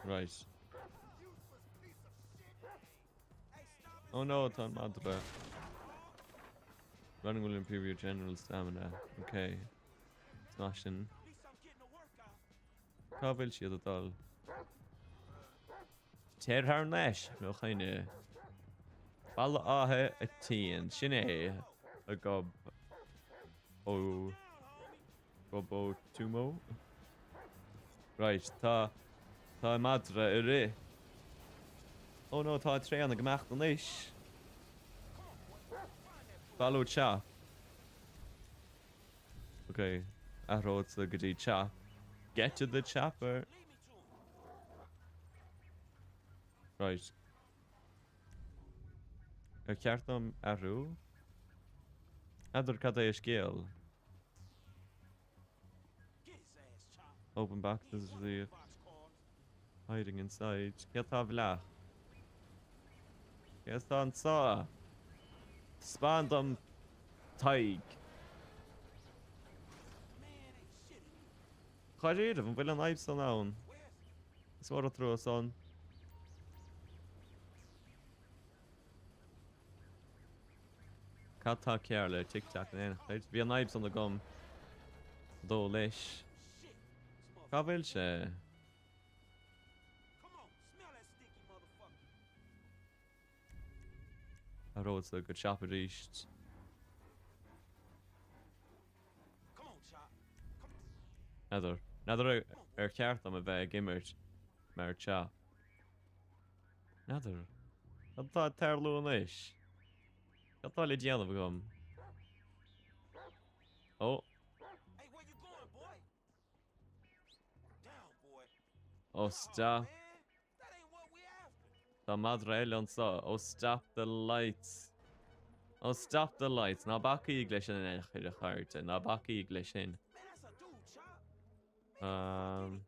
Right. Oh no, tá an madra. Running will improve your general stamina. Ok. Smash sin. Cá bhfuil siad ag dul? Téir thar n-ais, mo choinne. Baile Átha a tSian, sin é a gob ó gob ó Tumo. Right, tá. Tá an madra ag rith. Oh no, tá an traein ag imeacht anois. Follow Chop. Ok, athródsa go dtí Chop. Get to the chopper. Right. Ar cheart dom athrú? N'fheadar cad é an scéal. Open boxes the hiding inside. Cé atá i bhfleach? Cé atá anseo? Taispeáin dom Tadhg. Dháiríribh, an bhfuil an fhadhb san ann? Is mór an trua san. Cad tá cearr le TikTok in aon chor? Bhí an fhadhb san agam dó leis. Cá bhfuil sé? Athródsa go Chop arís. N'fheadar. N'fheadar ar cheart dom a bheith ag imirt mar Chop. N'fheadar. Cad atá ag tarlú anois? Cad atá le déanamh agam? Ó. Ó, stop. Tá madra eile anseo. Oh, stop the lights. Oh, stop the lights. Ná bacaigí leis sin in aon chor, a chairde. Ná bacaigí leis sin. Um,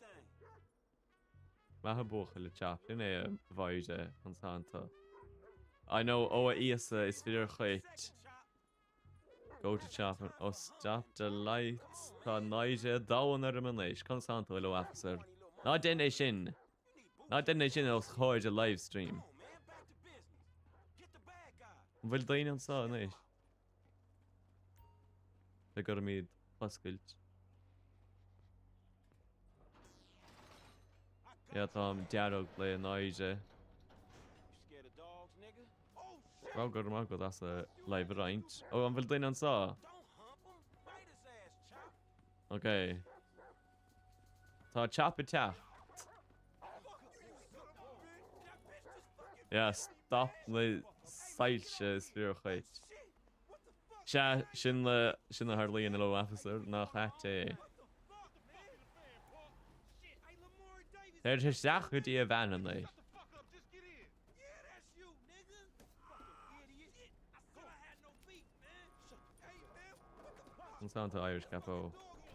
Maith an buachaill a Chop. Sin é a mhaighde an Santa. I know, ó a Íosa, is fíor dhuit. Go to Chop. Oh stop the lights. Tá náire domhain orm anois. Conas tánn tú, hello officer. Ná déan é sin! Ná déan é sin os comhair an livestream. An bhfuil daoine anseo anois? Beidh orm iad a oscailt. Yeah, táim dearg le náire. Go raibh maith agat as an live a roinnt. Ó, an bhfuil duine anseo? Ok. Tá Chop ag teacht. Yeah, stop na soilse is fíor dhuit. Sea, sin le, sin a tharlaíonn hello officer, nach ait é. Téir isteach go dtí a bhean anois. Conas tánn tú Irish Capo.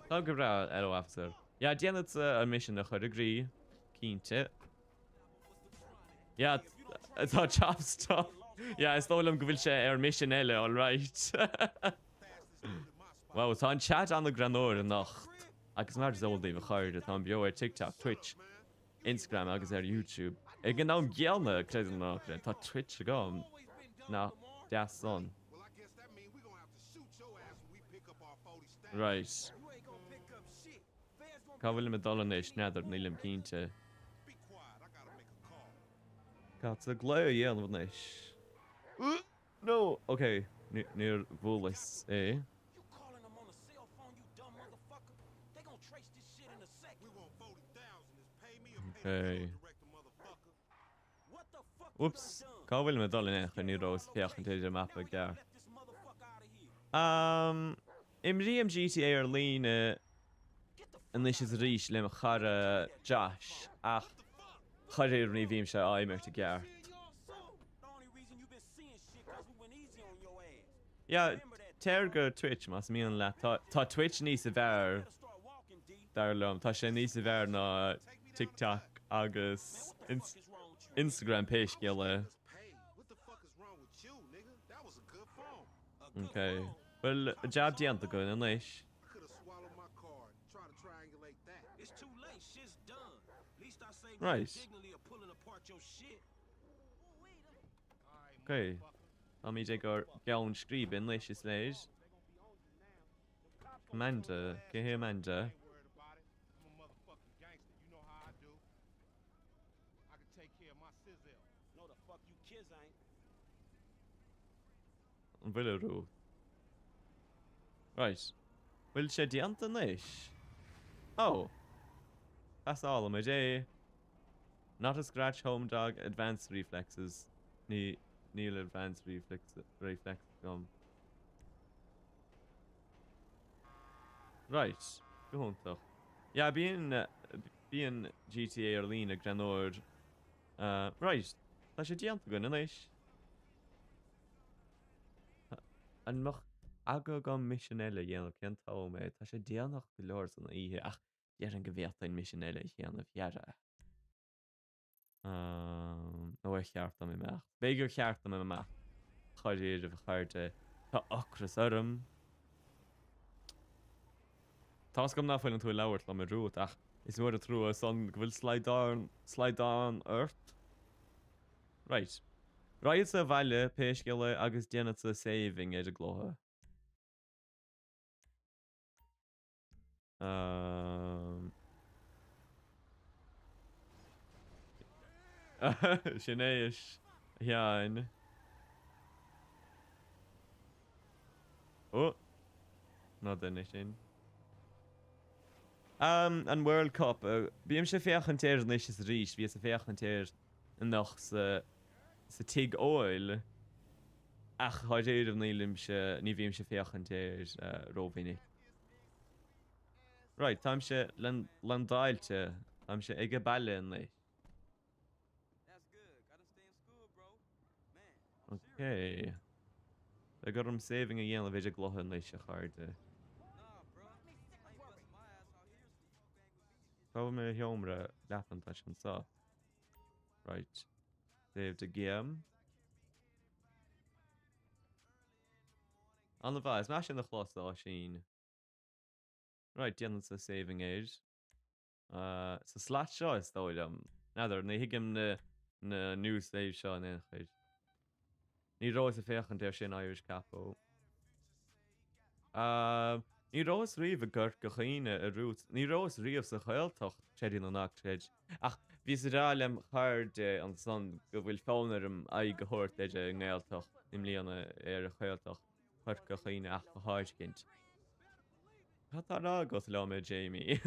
Tá go breá, hello officer. Yeah, déanfadsa an mission a chur i gcrích, cinnte. Yeah, tá Chop stop. Yeah, is dóigh liom go bhfuil sé ar mission eile, alright. Wow, tá an chat an-ghreannmhar anocht. Agus mar is eol daoibh a chairde, táim beo ar TikTok, Twitch, Instagram agus ar YouTube. Ag an am gcéanna, creid é nó ná creid, tá Twitch agam. Nach deas san. Right. Cá bhfuilim ag dul anois? N'fheadar, nílim cinnte. Caithfeadsa glao a dhéanamh anois. No! Ok, níor bhuaileas é. Ok. Whoops. Cá bhfuilim ag dul in aon chor? Ní rabhas ag féachaint ar an mapa i gceart. Um, imrím GTA ar líne anois is arís le mo chara Josh ach charaor ní bhímse á imirt i gceart. Yeah, téir go Twitch más mian leat. Tá, tá Twitch níos fearr dar liom. Tá sé níos fearr ná TikTok agus Instagram pé scéal é. Ok. Bhfuil jab déanta againn anois? Right. Ok. Táimid ag ár gceann scríbe anois is léir. Amanda. Cé hé Amanda? An bhfuil orú? Right. Bhfuil sé déanta anois? Oh. Pasálaimid é. Not a scratch home dog advanced reflexes Ní níl advanced reflex reflex agam. Right, go hiontach. Yeah, bíonn bíonn GTA ar líne greannmhar. Right, tá sé déanta againn anois. An mbeadh aga agam misean eile a dhéanamh? Cén t-am é? Tá sé déanach go leor san oíche ach déarfainn go bhféadfainn misean eile a dhéanamh, dhera. Nó ar cheart dom imeacht? B'fhéidir gur cheart dom imeacht. Dáiríribh, a chairde, tá ocras orm. Tá's agam ná fuileann tú ag labhairt liom a Ruth ach is mór an trua san go bhfuil slaghdán, slaghdán ort. Right. Raghadsa abhaile pé scéal é agus déanfadsa saving ar an gcluiche. Sin é a Sheáin. Ó! Ná duine sin. An World Cup. Bímse ag féachaint air anois is arís. Bhíos ag féachaint air anocht sa sa tigh óil ach dháiríribh nílimse, ní bhímse ag féachaint air rómhinic. Right, táimse landáilte, táimse ag baile anois. Ok. Beidh orm saving a dhéanamh ar an gcluiche anois, a chairde. Cá bhfuil mo sheomra leapan? Tá sé anseo. Right. Save the game. An-mhaith, is maith sin a chlos, a Oisín. Right, déanfadsa saving air. Sa slat seo, is dóigh liom. N'fheadar, ní thuigim na na new save seo in aon chor. Ní rabhas ag féachaint air sin Irish Capo. Ní rabhas riamh i gCorca Dhuibhne, a Ruth. Ní rabhas riamh sa Ghaeltacht, creid é nó ná creid. Ach bhíos ag rá lem chairde ansan go bhfuil fonn orm aghaidh a thabhairt ar an nGaeltacht i mbliana, ar Ghaeltacht Chorca Dhuibhne ach go háirithint. Cad tá á rá agat liom, a Jamie?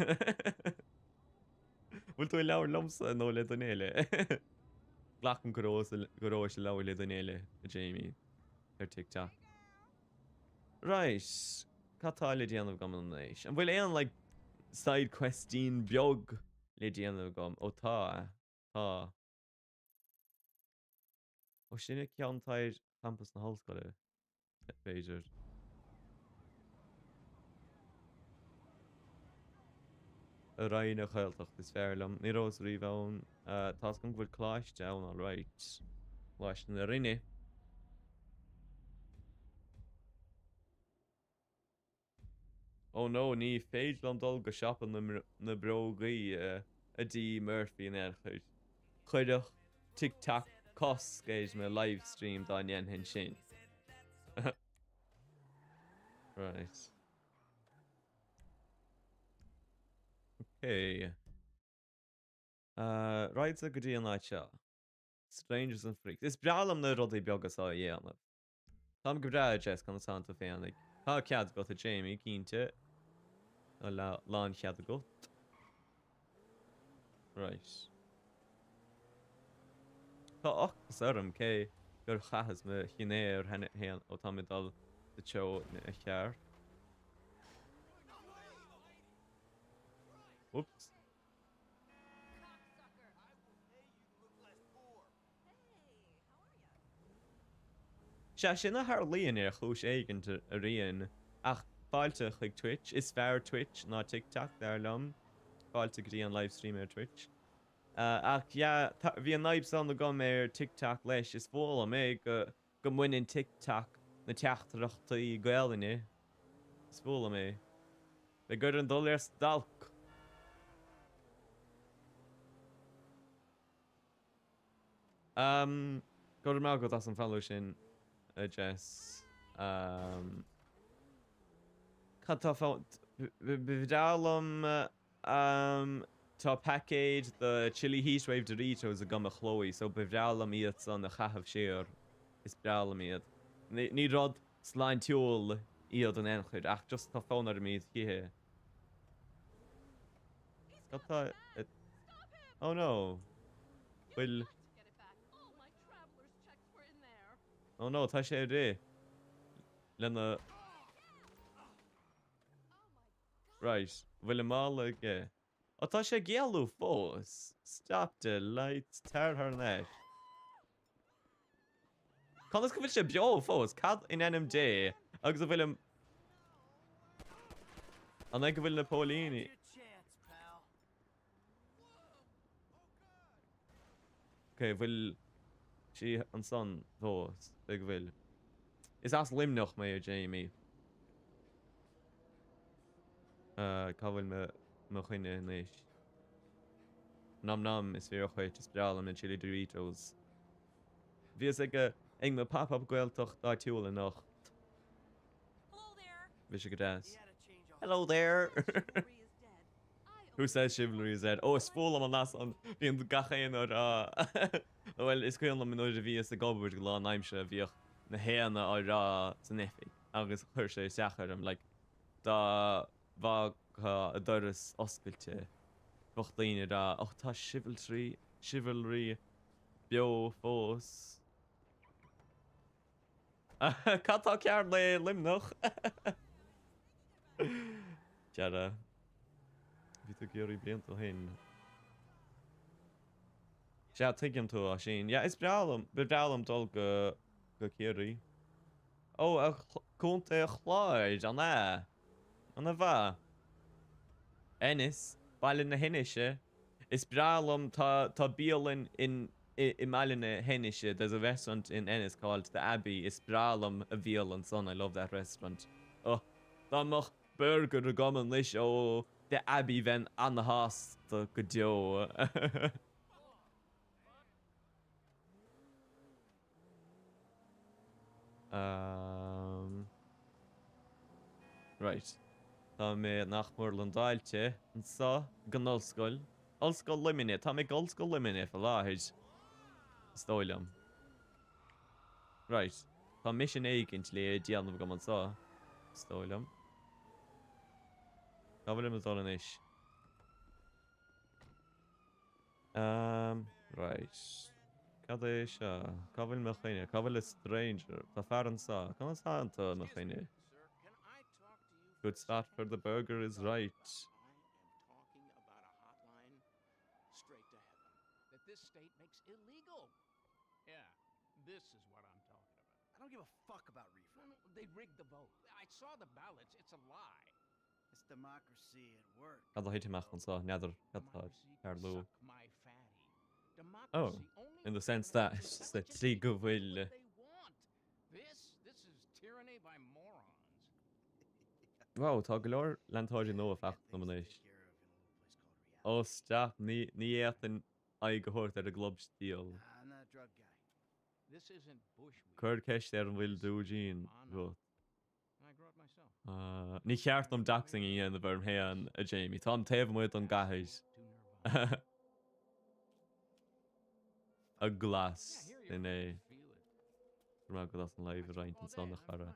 Bhfuil tú ag labhairt liomsa nó le duine eile? Glacaim go rabhais ag labhairt le duine eile, a Jamie, ar TikTok. Right, cad tá le déanamh agam anois? An bhfuil aon, like, side questín beag le déanamh agam? Ó tá, tá. Ó sin é ceantar champas na hollscoile, b'fhéidir. Roinn an Ghaeltacht is fearr liom. Ní rabhas riamh ann. Tá's agam go bhfuil coláiste ann alright. Coláiste na Rinne. Oh no, ní féidir liom dul go siopa na mbrógaí a Dee Murphy in aon chor. Chuirfeadh TikTok cosc ar mo livestream dá ndéanfainn sin. Right. Ok. Raghadsa go dtí an áit seo. Strangers and Freaks. Is breá liom na rudaí beaga seo a dhéanamh. Táim go breá, a Jess, conas tánn tú féinig? Tá cead agat, a Jamie, cinnte. Tá lánchead agat. Right. Tá ocras orm, cé gur chaitheas mo dhinnéar cheana féin ó táim ag dul sa treo cheart. Whoops. Sea, sin a tharlaíonn ar chúis éigint a Rian. Ach fáilte chuig Twitch. Is fearr Twitch ná TikTok, dar liom. Fáilte go dtí an livestream ar Twitch. Ach yeah, bhí an fhadhb san agam ar TikTok leis. Is fuath liom é go go mbaineann TikTok na teachtaireachtaí Gaelainne. Is fuath liom é. Beidh orainn dul ar stailc! Umm, go raibh maith agat as an follow sin, a Jess. Umm, cad tá fá... Ba bhreá liom, umm, tá paicéad de Chili Heatwave Doritos agam a Chloe, so ba bhreá liom iad san a chaitheamh siar. Is breá liom iad. Ní rud sláintiúil iad in aon chor, ach just tá fonn orm iad a ithe. Cad tá... Oh no! Bhfuil. Oh no, tá sé ag rith lena. Right, bhfuil an mála aige? Ó tá sé ag éalú fós! Stop the lights, tar thar n-ais. Conas go bhfuil sé beo fós? Cad in ainm Dé agus a bhfuil an... An é go bhfuil na póilíní... Ok, bhfuil sí ansan fós? B'fhéidir go bhfuil. Is as Luimneach mé, a Jamie. Cá bhfuil mo choinne anois? Nom nom, is fíor dhuit, is breá liom na chili Doritos. Bhíos ag ag mo pop up Gaeltacht áitiúil anocht. Bhí sé go deas. Hello there! Who says chivalry is dead? Oh, is fuath liom an nath san. Bíonn gach aon á rá. Bhuel, is cuimhin liom nuair a bhíos ag obair go lánaimseartha bhíodh na haíonna á rá san oifig agus chuir sé isteach orm like dá bhfágfá an doras oscailte bheadh daoine ag rá oh tá chivalry chivalry beo fós. Cad tá cearr le Luimneach? Deireadh. Bhí tú ag iarraidh blianta ó shin. Sea, tuigim tú, Oisín. Yeah, is breá liom, ba bhreá liom dul go, go Ciarraí. Ó, a Contae Chláir, an ea? Ana mhaith. Ennis, baile na hAinnise. Is breá liom, tá, tá bialann in, i, i mbaile na hAinnise, there's a restaurant in Ennis called The Abbey, is breá liom a bhialann san, I love that restaurant. Oh, dá mbeadh burger agam anois ó The Abbey bheinn ana-shásta go deo. Um, right. Tá mé nach mór landáilte anseo ag an ollscoil. Ollscoil Luimnigh. Tá mé ag Ollscoil Luimnigh faoi láthair. Is dóigh liom. Right. Tá misean éigint le déanamh agam anseo. Is dóigh liom. Cá bhfuilim ag dul anois? Um, right. Cad é seo? Cá bhfuil mo choinne? Cá bhfuil a stranger? Tá fear anseo. Conas tánn tú, mo choinne? Good spot for the burger is right. Cad a thit amach anseo? N'fheadar cad atá ag tarlú. Oh, in the sense that sa tslí go bhfuil. Wow, tá go leor leantóirí nua faighte agam anois. Oh stop, ní fhéadfainn aghaidh a thabhairt ar an gclub stíl. Cuir ceist air an bhfuil dúidín agat. Ní cheart dom doxing a dhéanamh orm féin, a Jamie. Táim taobh amuigh den gcathair. A glas inné. Go raibh maith agat as an live a roinnt ansan, a chara.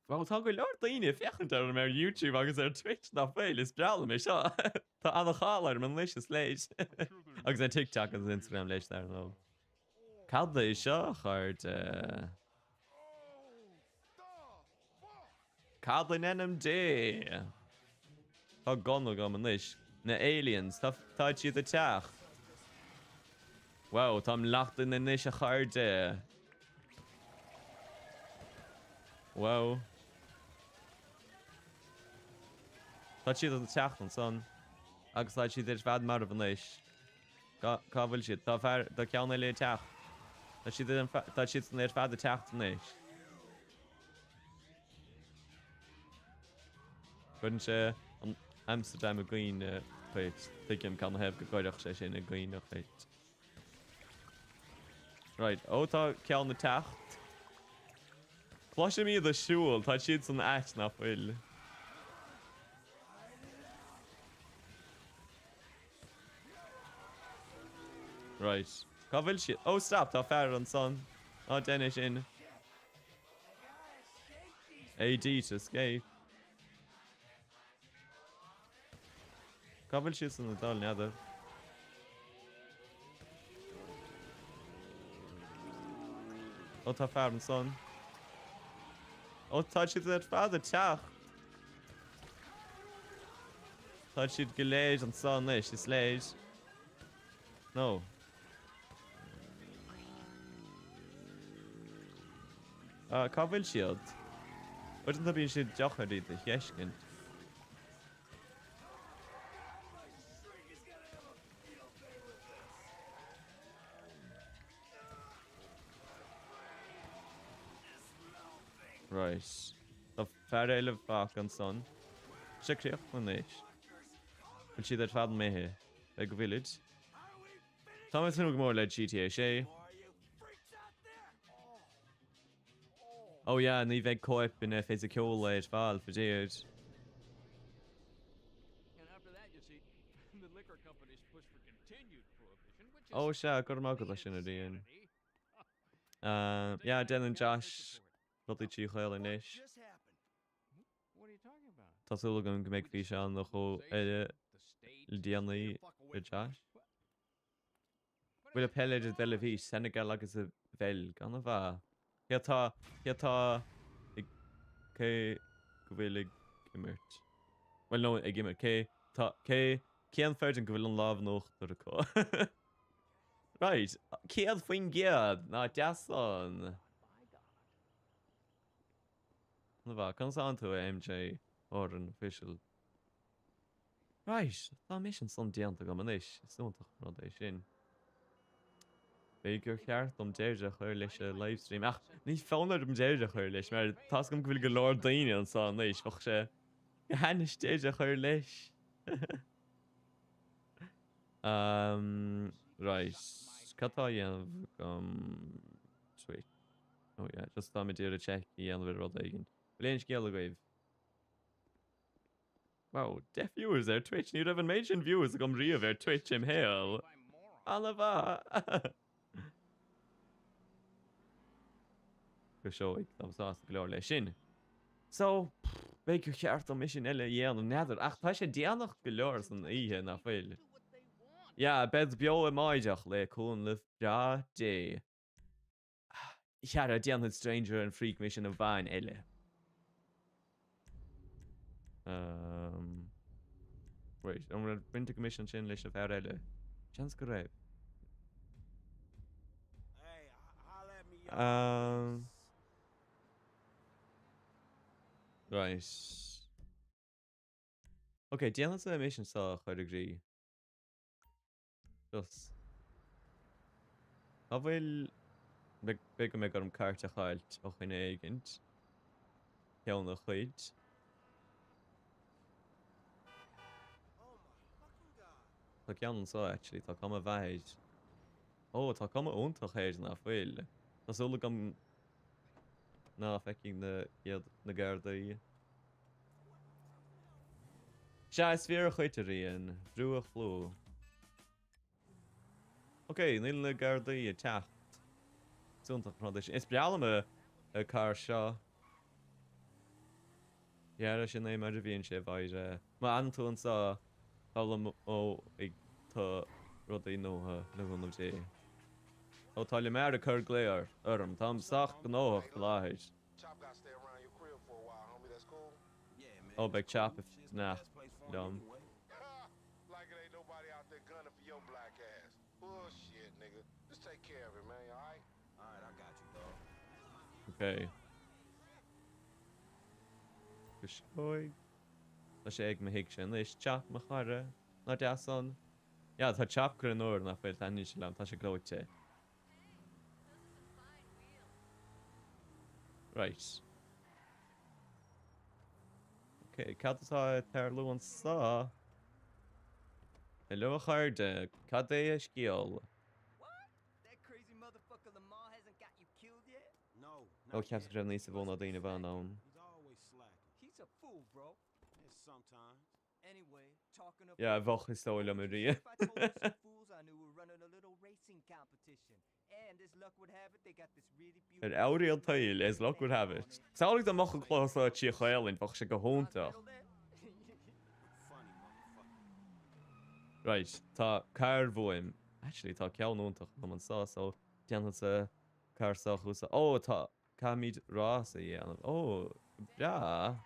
Wow, tá go leor daoine ag féachaint orm ar YouTube agus ar Twitch nach bhfuil, is breá liom é seo. Tá an-cháil orm anois is léir. Agus ar TikTok agus Instagram leis dar ndóigh. Cad é seo, a chairde? Cad in ainm Dé? Tá gun agam anois. Na aliens, tá tá siad ag teacht. Wow, táim locked in anois a chairde. Wow. Tá siad ag teacht ansan. Agus tá siad ar fad marbh anois. Cá cá bhfuil siad? Tá fear, tá ceann eile ag teacht. Tá siad ar tá siad san ar fad ag teacht anois. Cuireann sé an Amsterdam i gcuimhne dhuit. Tuigim canathaobh go gcuirfeadh sé sin i gcuimhne dhuit. Right, ó tá ceann ag teacht. Cloisim iad ag siúl, tá siad san áit nach bhfuil. Right. Cá bhfuil siad? Oh stop, tá fear ansan. Ná déan é sin. AD to escape. Cá bhfuil siadsan ag dul, n'fheadar. Ó tá fear ansan. Ó tá siad ar fad ag teacht. Tá siad go léir anso anois, is léir. No. Ah, cá bhfuil siad? Uaireanta bíonn siad deacair iad a fheiscint. Right. Tá fear eile fágtha ansan. Sé críochnaithe anois. Bhfuil siad ar fad imithe? Beidh go bhfuilid. Tá mé ag tnúth go mór le GTA 6. Oh yeah, ní bheidh cóipeanna fisiciúla ar fáil faraor. Oh sea, go raibh maith agat as sin a Rian. Yeah, déanann Josh rudaí 3 Ghaeilge anois. Tá súil agam go mbeidh físeán nó dhó eile le déanaí le Josh. Bhfuil peil ar an dteilifís, Senegal agus an Bheilg, an-mhaith. Cé atá, cé atá ag, cé go bhfuil ag imirt? Bhuel no, ag imirt, cé tá, cé, cén foireann go bhfuil an lámh in uachtar acu? Right, 100%! Nach deas san? An-mhaith, conas tánn tú a MJ Oran Official? Right, tá mission san déanta agam anois, is iontach an rud é sin. B'fhéidir gur cheart dom deireadh a chur leis an livestream, ach ní fonn orm deireadh a chur leis mar tá's agam go bhfuil go leor daoine anseo anois, bheadh sé go hainnis deireadh a chur leis. um, right, cad tá á dhéanamh agam? Twitch. Oh yeah, just táim ag iarraidh check a dhéanamh ar rud éigin. Bhfuil aon scéal agaibh? Wow, 10 viewers ar Twitch, ní raibh an méid sin viewers agam riamh ar Twitch im shaol. An-mhaith! Go seoigh, táim sásta go leor leis sin. So, b'fhéidir gur cheart dom mission eile a dhéanamh, n'fheadar, ach tá sé déanach go leor san oíche, nach bhfuil? Yeah, bead beo amáireach le cúnamh breá Dé. Chara, déanfaidh Stranger an Freak Mission amháin eile. Um, right, an raibh baint ag an mission sin leis an bhfear eile? Seans go raibh. Um, right. Ok, déanfaidh an mission seo a chur i gcrích. Just. Cá bhfuil... B'fhéidir go mbeidh orm cairt a chailt ó dhuine éigint. Ceann a chuid. Tá ceann anseo actually, tá cuma mhaith air. Ó, tá cuma iontach air nach bhfuil. Tá súil agam ná feicfidh na iad na Gardaí. Sea, is fíor dhuit, a Riain. Brú a chlú. Ok, níl na Gardaí ag teacht. Is iontach an rud é sin. Is breá liom an carr seo. Dhera, sin é mar a bhíonn sé, Mháire. Má fhanann tú anseo, foghlaimeoidh tú rudaí nua, le cúnamh Dé. Ó, tá Lamar ag cur glao orm. Táim sách gnóthach faoi láthair. Ó, beidh Chop ag fanacht liom. Ok. Go seoigh. Tá sé ag mo thigse anois. Chop, mo chara. Nach deas an. Yeah, tá Chop greannmhar, nach bhfuil? Taitníonn sé liom. Tá sé gleoite. Right. Ok, cad atá ag tarlú anseo? Hello a chairde, cad é an scéal? Ó, cheapas go raibh níos mó ná daoine amháin ann. Yeah, bheadh is dóigh liom a Ria. Ar fheabhraí an tsaoil, as luck would have it. Samhlaigh dá mbeadh an cluiche seo 3 Ghaelainn, bheadh sé go hiontach. Right, tá carr uaim. Actually, tá ceann iontach agam anseo, so déanfadsa carr seo thusa. Ó, tá, caithfimid rás a dhéanamh. Ó, breá.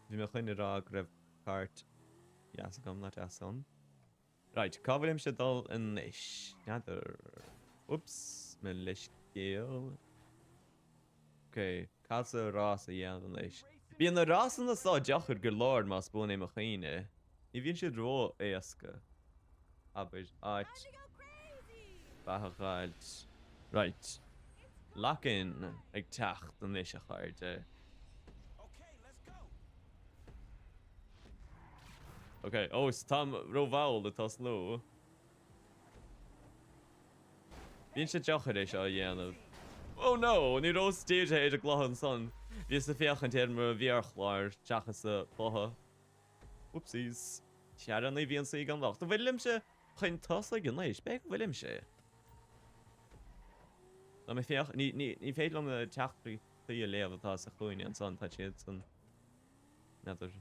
Bhí mé chun a rá go raibh cairt dheas agam, nach deas san. Right, cá bhfuilimse ag dul anois? N'fheadar. Whoops, mo leithscéal. Ok, caithfeadsa rás a dhéanamh anois. Bíonn na rásanna seo deacair go leor más buan é mo chuimhne. Ní bhíonn siad ró-éasca. Abair, áit mhaith a dh'fháilt. Right. Lock in ag teacht anois a chairde. Ok, ó, is táim rómhall ag tosnú. Bíonn sé deacair é seo a dhéanamh. Oh no! Ní rabhas dírithe ar an gcluiche ansan. Bhíos ag féachaint ar mo mhéarchlár seachas an cluiche. Whoopsies. Sea, ní bhíonn saoi gan locht. An bhfuilimse chun tosaigh anois? B'fhéidir go bhfuilimse. Tá mé féach, ní, ní, ní féidir liom na teachtaireachtaí a léamh atá sa chúinne ansan, tá siad san. N'fheadar.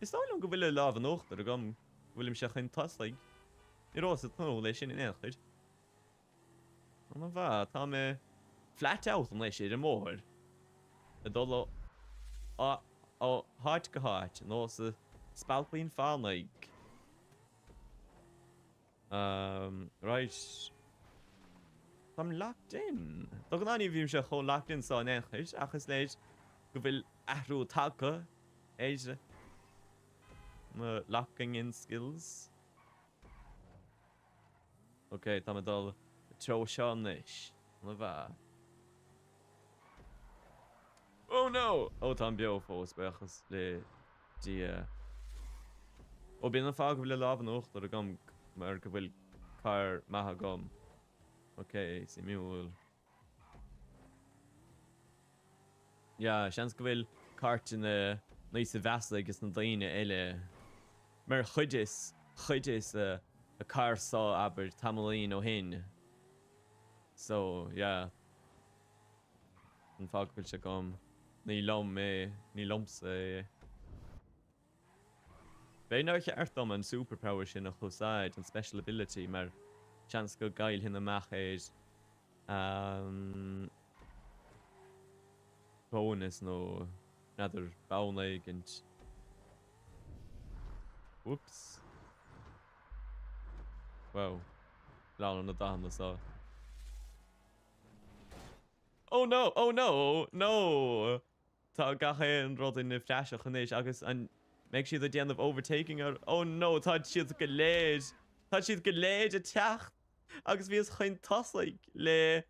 Is dóigh liom go bhfuil an lámh in uachtar agam, go bhfuilimse chun tosaigh. Ní rabhas ag tnúth leis sin in aon chor. Ana mhaith, tá mé flat out anois ar an mbóthar. Ag dul ó ó háit go háit, nós an Spailpín Fánaigh. Umm, right. Táim locked in. De ghnáth ní bhímse chomh locked in so in aon chor, ach is léir go bhfuil athrú tagtha ar mo locking in skills. Ok, táim ag dul an treo seo anois. Ana mhaith. Oh no! Oh, táim beo fós, buíochas le Dia. Ó, b'in an fáth go bhfuil an lámh in uachtar agam, mar go bhfuil carr maith agam. Ok, suimiúil. Yeah, seans go bhfuil cairteanna níos mheasa ages na daoine eile. Mar chuideas, chuideas a carr seo, abair, tamaillín ó shin. So, yeah. An fáth go bhfuil sé agam. Ní liom é. Ní liomsa é. B'fhéidir nár cheart dom an superpower sin a úsáid, an special ability, mar seans go gcaillfinn amach ar an bónas nó n'fheadar, bonn éigint. Whoops. Wow. Leanann na dathanna seo. Oh no! Oh no! No! Tá gach aon rud ina phraiseach anois agus an mbeidh siad ag déanamh overtaking ar Oh no! Tá siad go léir! Tá siad go léir ag teacht! Agus bhíos chun tosaigh le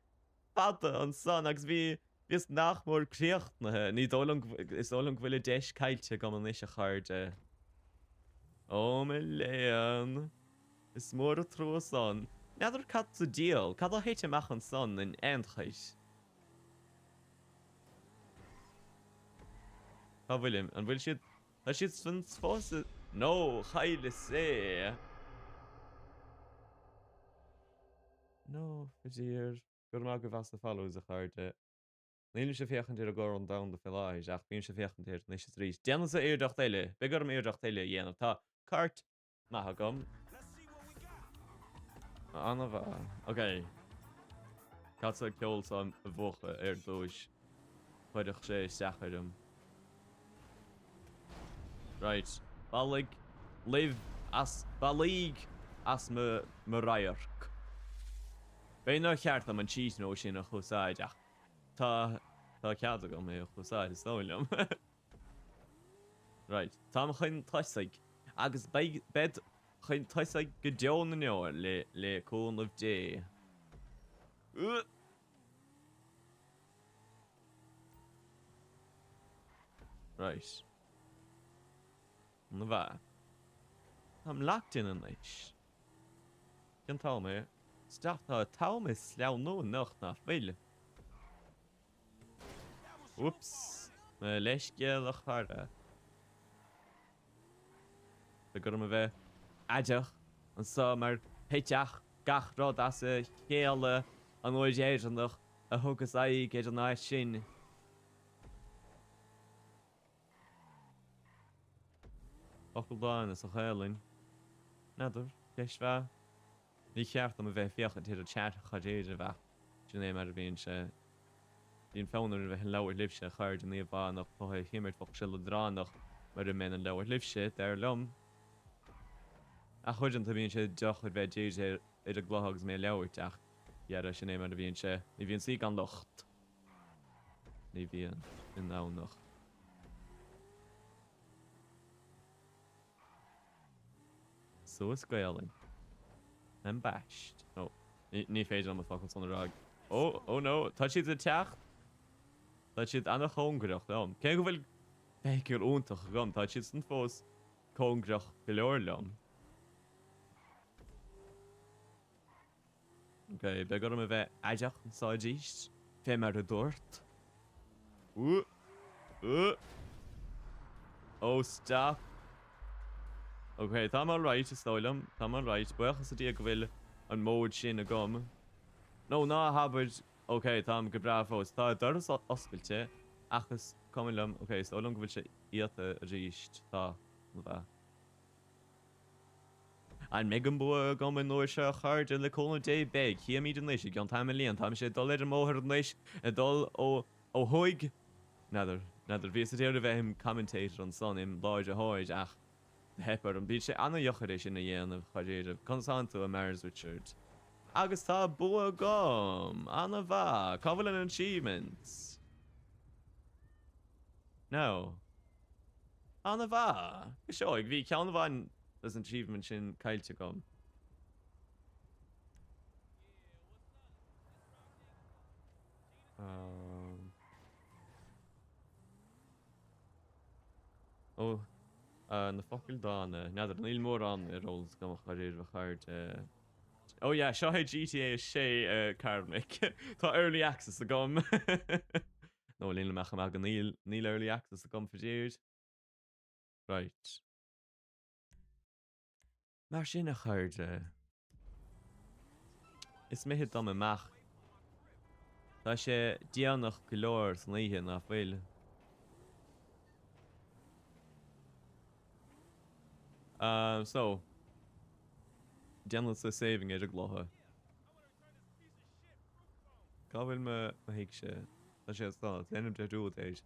fada ansan agus bhí bhíos nach mór críochnaithe. Ní dóigh liom is dóigh liom go bhfuil an deis caillte agam anois a chairde. Ó mo léan! Is mór an trua san. N'fheadar cad sa diabhal, cad a thit amach ansan in aon chor? Cá bhfuilim? An bhfuil siad, tá siad san fós i, No, chailleas é! No, faraor. Go raibh maith agaibh as na follows, a chairde. Nílimse ag féachaint ar an gCorn Domhanda faoi láthair, ach bímse ag féachaint air anois is arís. Déanfadsa iarracht eile. Beidh orm iarracht eile a dhéanamh. Tá cairt maith agam. Ana-mhaith. Ok. Caithfeadsa an ceol seo a mhúchadh ar dtúis. Chuirfeadh sé isteach orm. Right. Bailigh libh as, bailigh as mo, mo radharc. B'fhéidir nár cheart dom an cheat mode sin a úsáid ach tá, tá cead agam é a úsáid is dóigh liom. Right. Táim chun tosaigh agus beidh, bead chun tosaigh go deo na ndeor le, le cúnamh Dé. Right. Ana-mhaith. Táim locked in anois. Cén t-am é? Isteach tá an t-am ag sleamhnú anocht nach bhfuil? Whoops. Mo leithscéal a chara. Beidh orm a bheith aireach anseo mar thitfeadh gach rud as a chéile an uair dheireanach a thugas aghaidh ar an áit sin. Focal dána sa Ghaelainn. N'fheadar. Ceist mhaith. Ní cheart dom a bheith ag féachaint ar an chat dháiríre ach sin é mar a bhíonn sé. Bíonn fonn orm a bheith ag labhairt libhse, a chairde, ní bheadh an cluiche á imirt bheadh sé leadránach mura mbeinn ag labhairt libhse, dar liom. Ach uaireanta bíonn sé deacair bheith dírithe ar an gcluiche agus mé ag labhairt ach dhera sin é mar a bhíonn sé. Ní bhíonn saoi gan locht. Ní bhíonn i nDomhnach. Suas Gaelainn. Ambaist. Oh, ní féidir liom an focal san a rá. Oh, oh no, tá siad ag teacht. Tá siad an-chóngarach liom. Cé go bhfuil feithicil iontach agam, tá siad san fós cóngarach go leor liom. Ok, beidh orm a bheith aireach anseo arís, fé mar a dúrt. Uh, uh. Oh, stop. Ok, táim alright, is dóigh liom. Táim alright. Buíochas le Dia go bhfuil an mód sin agam. No, ná habair. Ok, táim go breá fós. Tá doras oscailte, ach is cuma liom. Ok, is dóigh liom go bhfuil sé iata arís. Tá. An An mbeidh an bua agam an uair seo a chairde? Le cúnamh Dé beidh. Chífimid anois i gcionn tamaillín. Táimse ag dul ar an mbóthar anois, ag dul ó ó thuaidh. N'fheadar, n'fheadar. Bhíos ag iarraidh a bheith im commentator ansan, im láithreoir ach theip orm. Bíonn sé an-dheacair é sin a dhéanamh, dháiríribh. Conas tánn tú, a Mars Richard? Agus tá bua agam! An-mhaith! Cá bhfuil an achievement? No. An-mhaith! Go seoigh, bhí ceann amháin des an achievement sin caillte agam. Um. Ó, uh, na focail dána. N'fheadar, níl mórán ar eolas agam a dháiríribh a chairde. Oh yeah, seo é GTA 6 uh, Karmic. Tá early access agam. Nó líon amach amach go níl, níl early access agam faraor. Right. Mar sin a chairde. Is mithid dom imeacht. Tá sé déanach go leor san oíche, nach bhfuil? Um, so, déanfadsa saving ar an gcluiche. Cá bhfuil mo thigse? Tá sé anso. Déanaim dearúd ar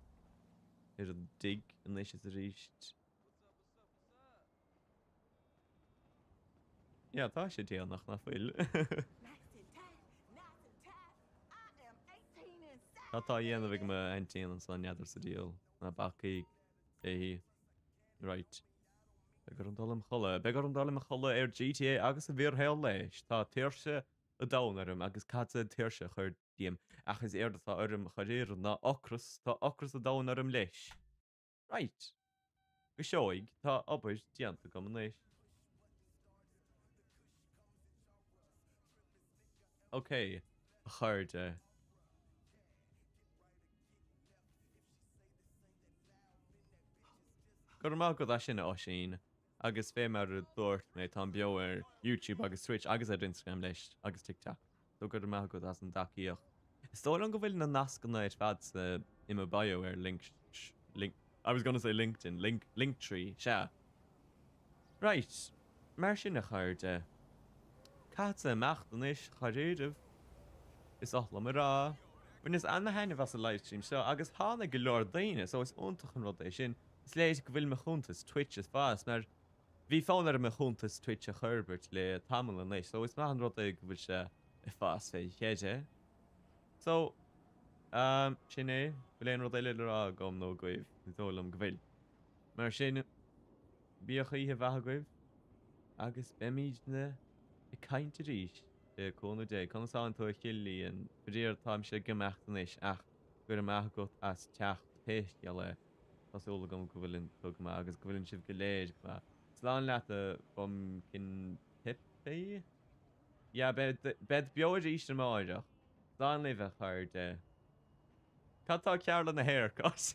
ar an dtigh anois is arís. Yeah, tá sé déanach, nach bhfuil? Cad tá á dhéanamh ag m'aintín ansan, n'fheadar sa diabhal. Ná bac léi. Right. Beidh orm dul im chodladh. Beidh orm dul im chodladh ar GTA agus sa bhfíorshaol leis. Tá tuirse an domhain orm agus cad é tuirse a chur díom ach is éard atá orm dháiríre ná ocras, tá ocras an domhain orm leis. Right. Go seoigh, tá obair déanta agam anois. Ok, a chairde. Go raibh maith agat as sin, a Oisín. Agus fé mar a dúirt mé, táim beo ar YouTube agus Twitch agus ar Instagram leis, agus TikTok. So go raibh maith agat as an dtacaíocht. Is dóigh liom go bhfuil na nascanna ar fad sa i mo bio ar link, link, I was gonna say LinkedIn, link, Linktree, sea. Right, mar sin a chairde, caithfeadsa imeacht anois, dháiríribh. Is oth liom a rá. Bhaineas ana-thaitneamh as an livestream seo agus tháinig go leor daoine, so is iontach an rud é sin. Is léir go bhfuil mo chuntas Twitch ag fás mar bhí fonn orm mo chuntas Twitch a fhorbairt le tamall anois so is maith an rud é go bhfuil sé ag fás fé dheireadh. So, um, sin é. Bhfuil aon rud eile le rá agam nó agaibh? Ní dóigh liom go bhfuil. Mar sin, bíodh oíche mhaith agaibh agus beimidne ag caint arís le cúnamh Dé. Conas tánn tú a Chillian? Faraor táimse ag imeacht anois ach go raibh maith agat as teacht pé scéal é. Tá súil agam go bhfuileann tú go maith agus go bhfuileann sibh go léir go maith. Slán leat a Phumpkin Pippi? Yeah, bead, bead beo arís amáireach. Slán libh a chairde. Cad tá cearr lena haircut?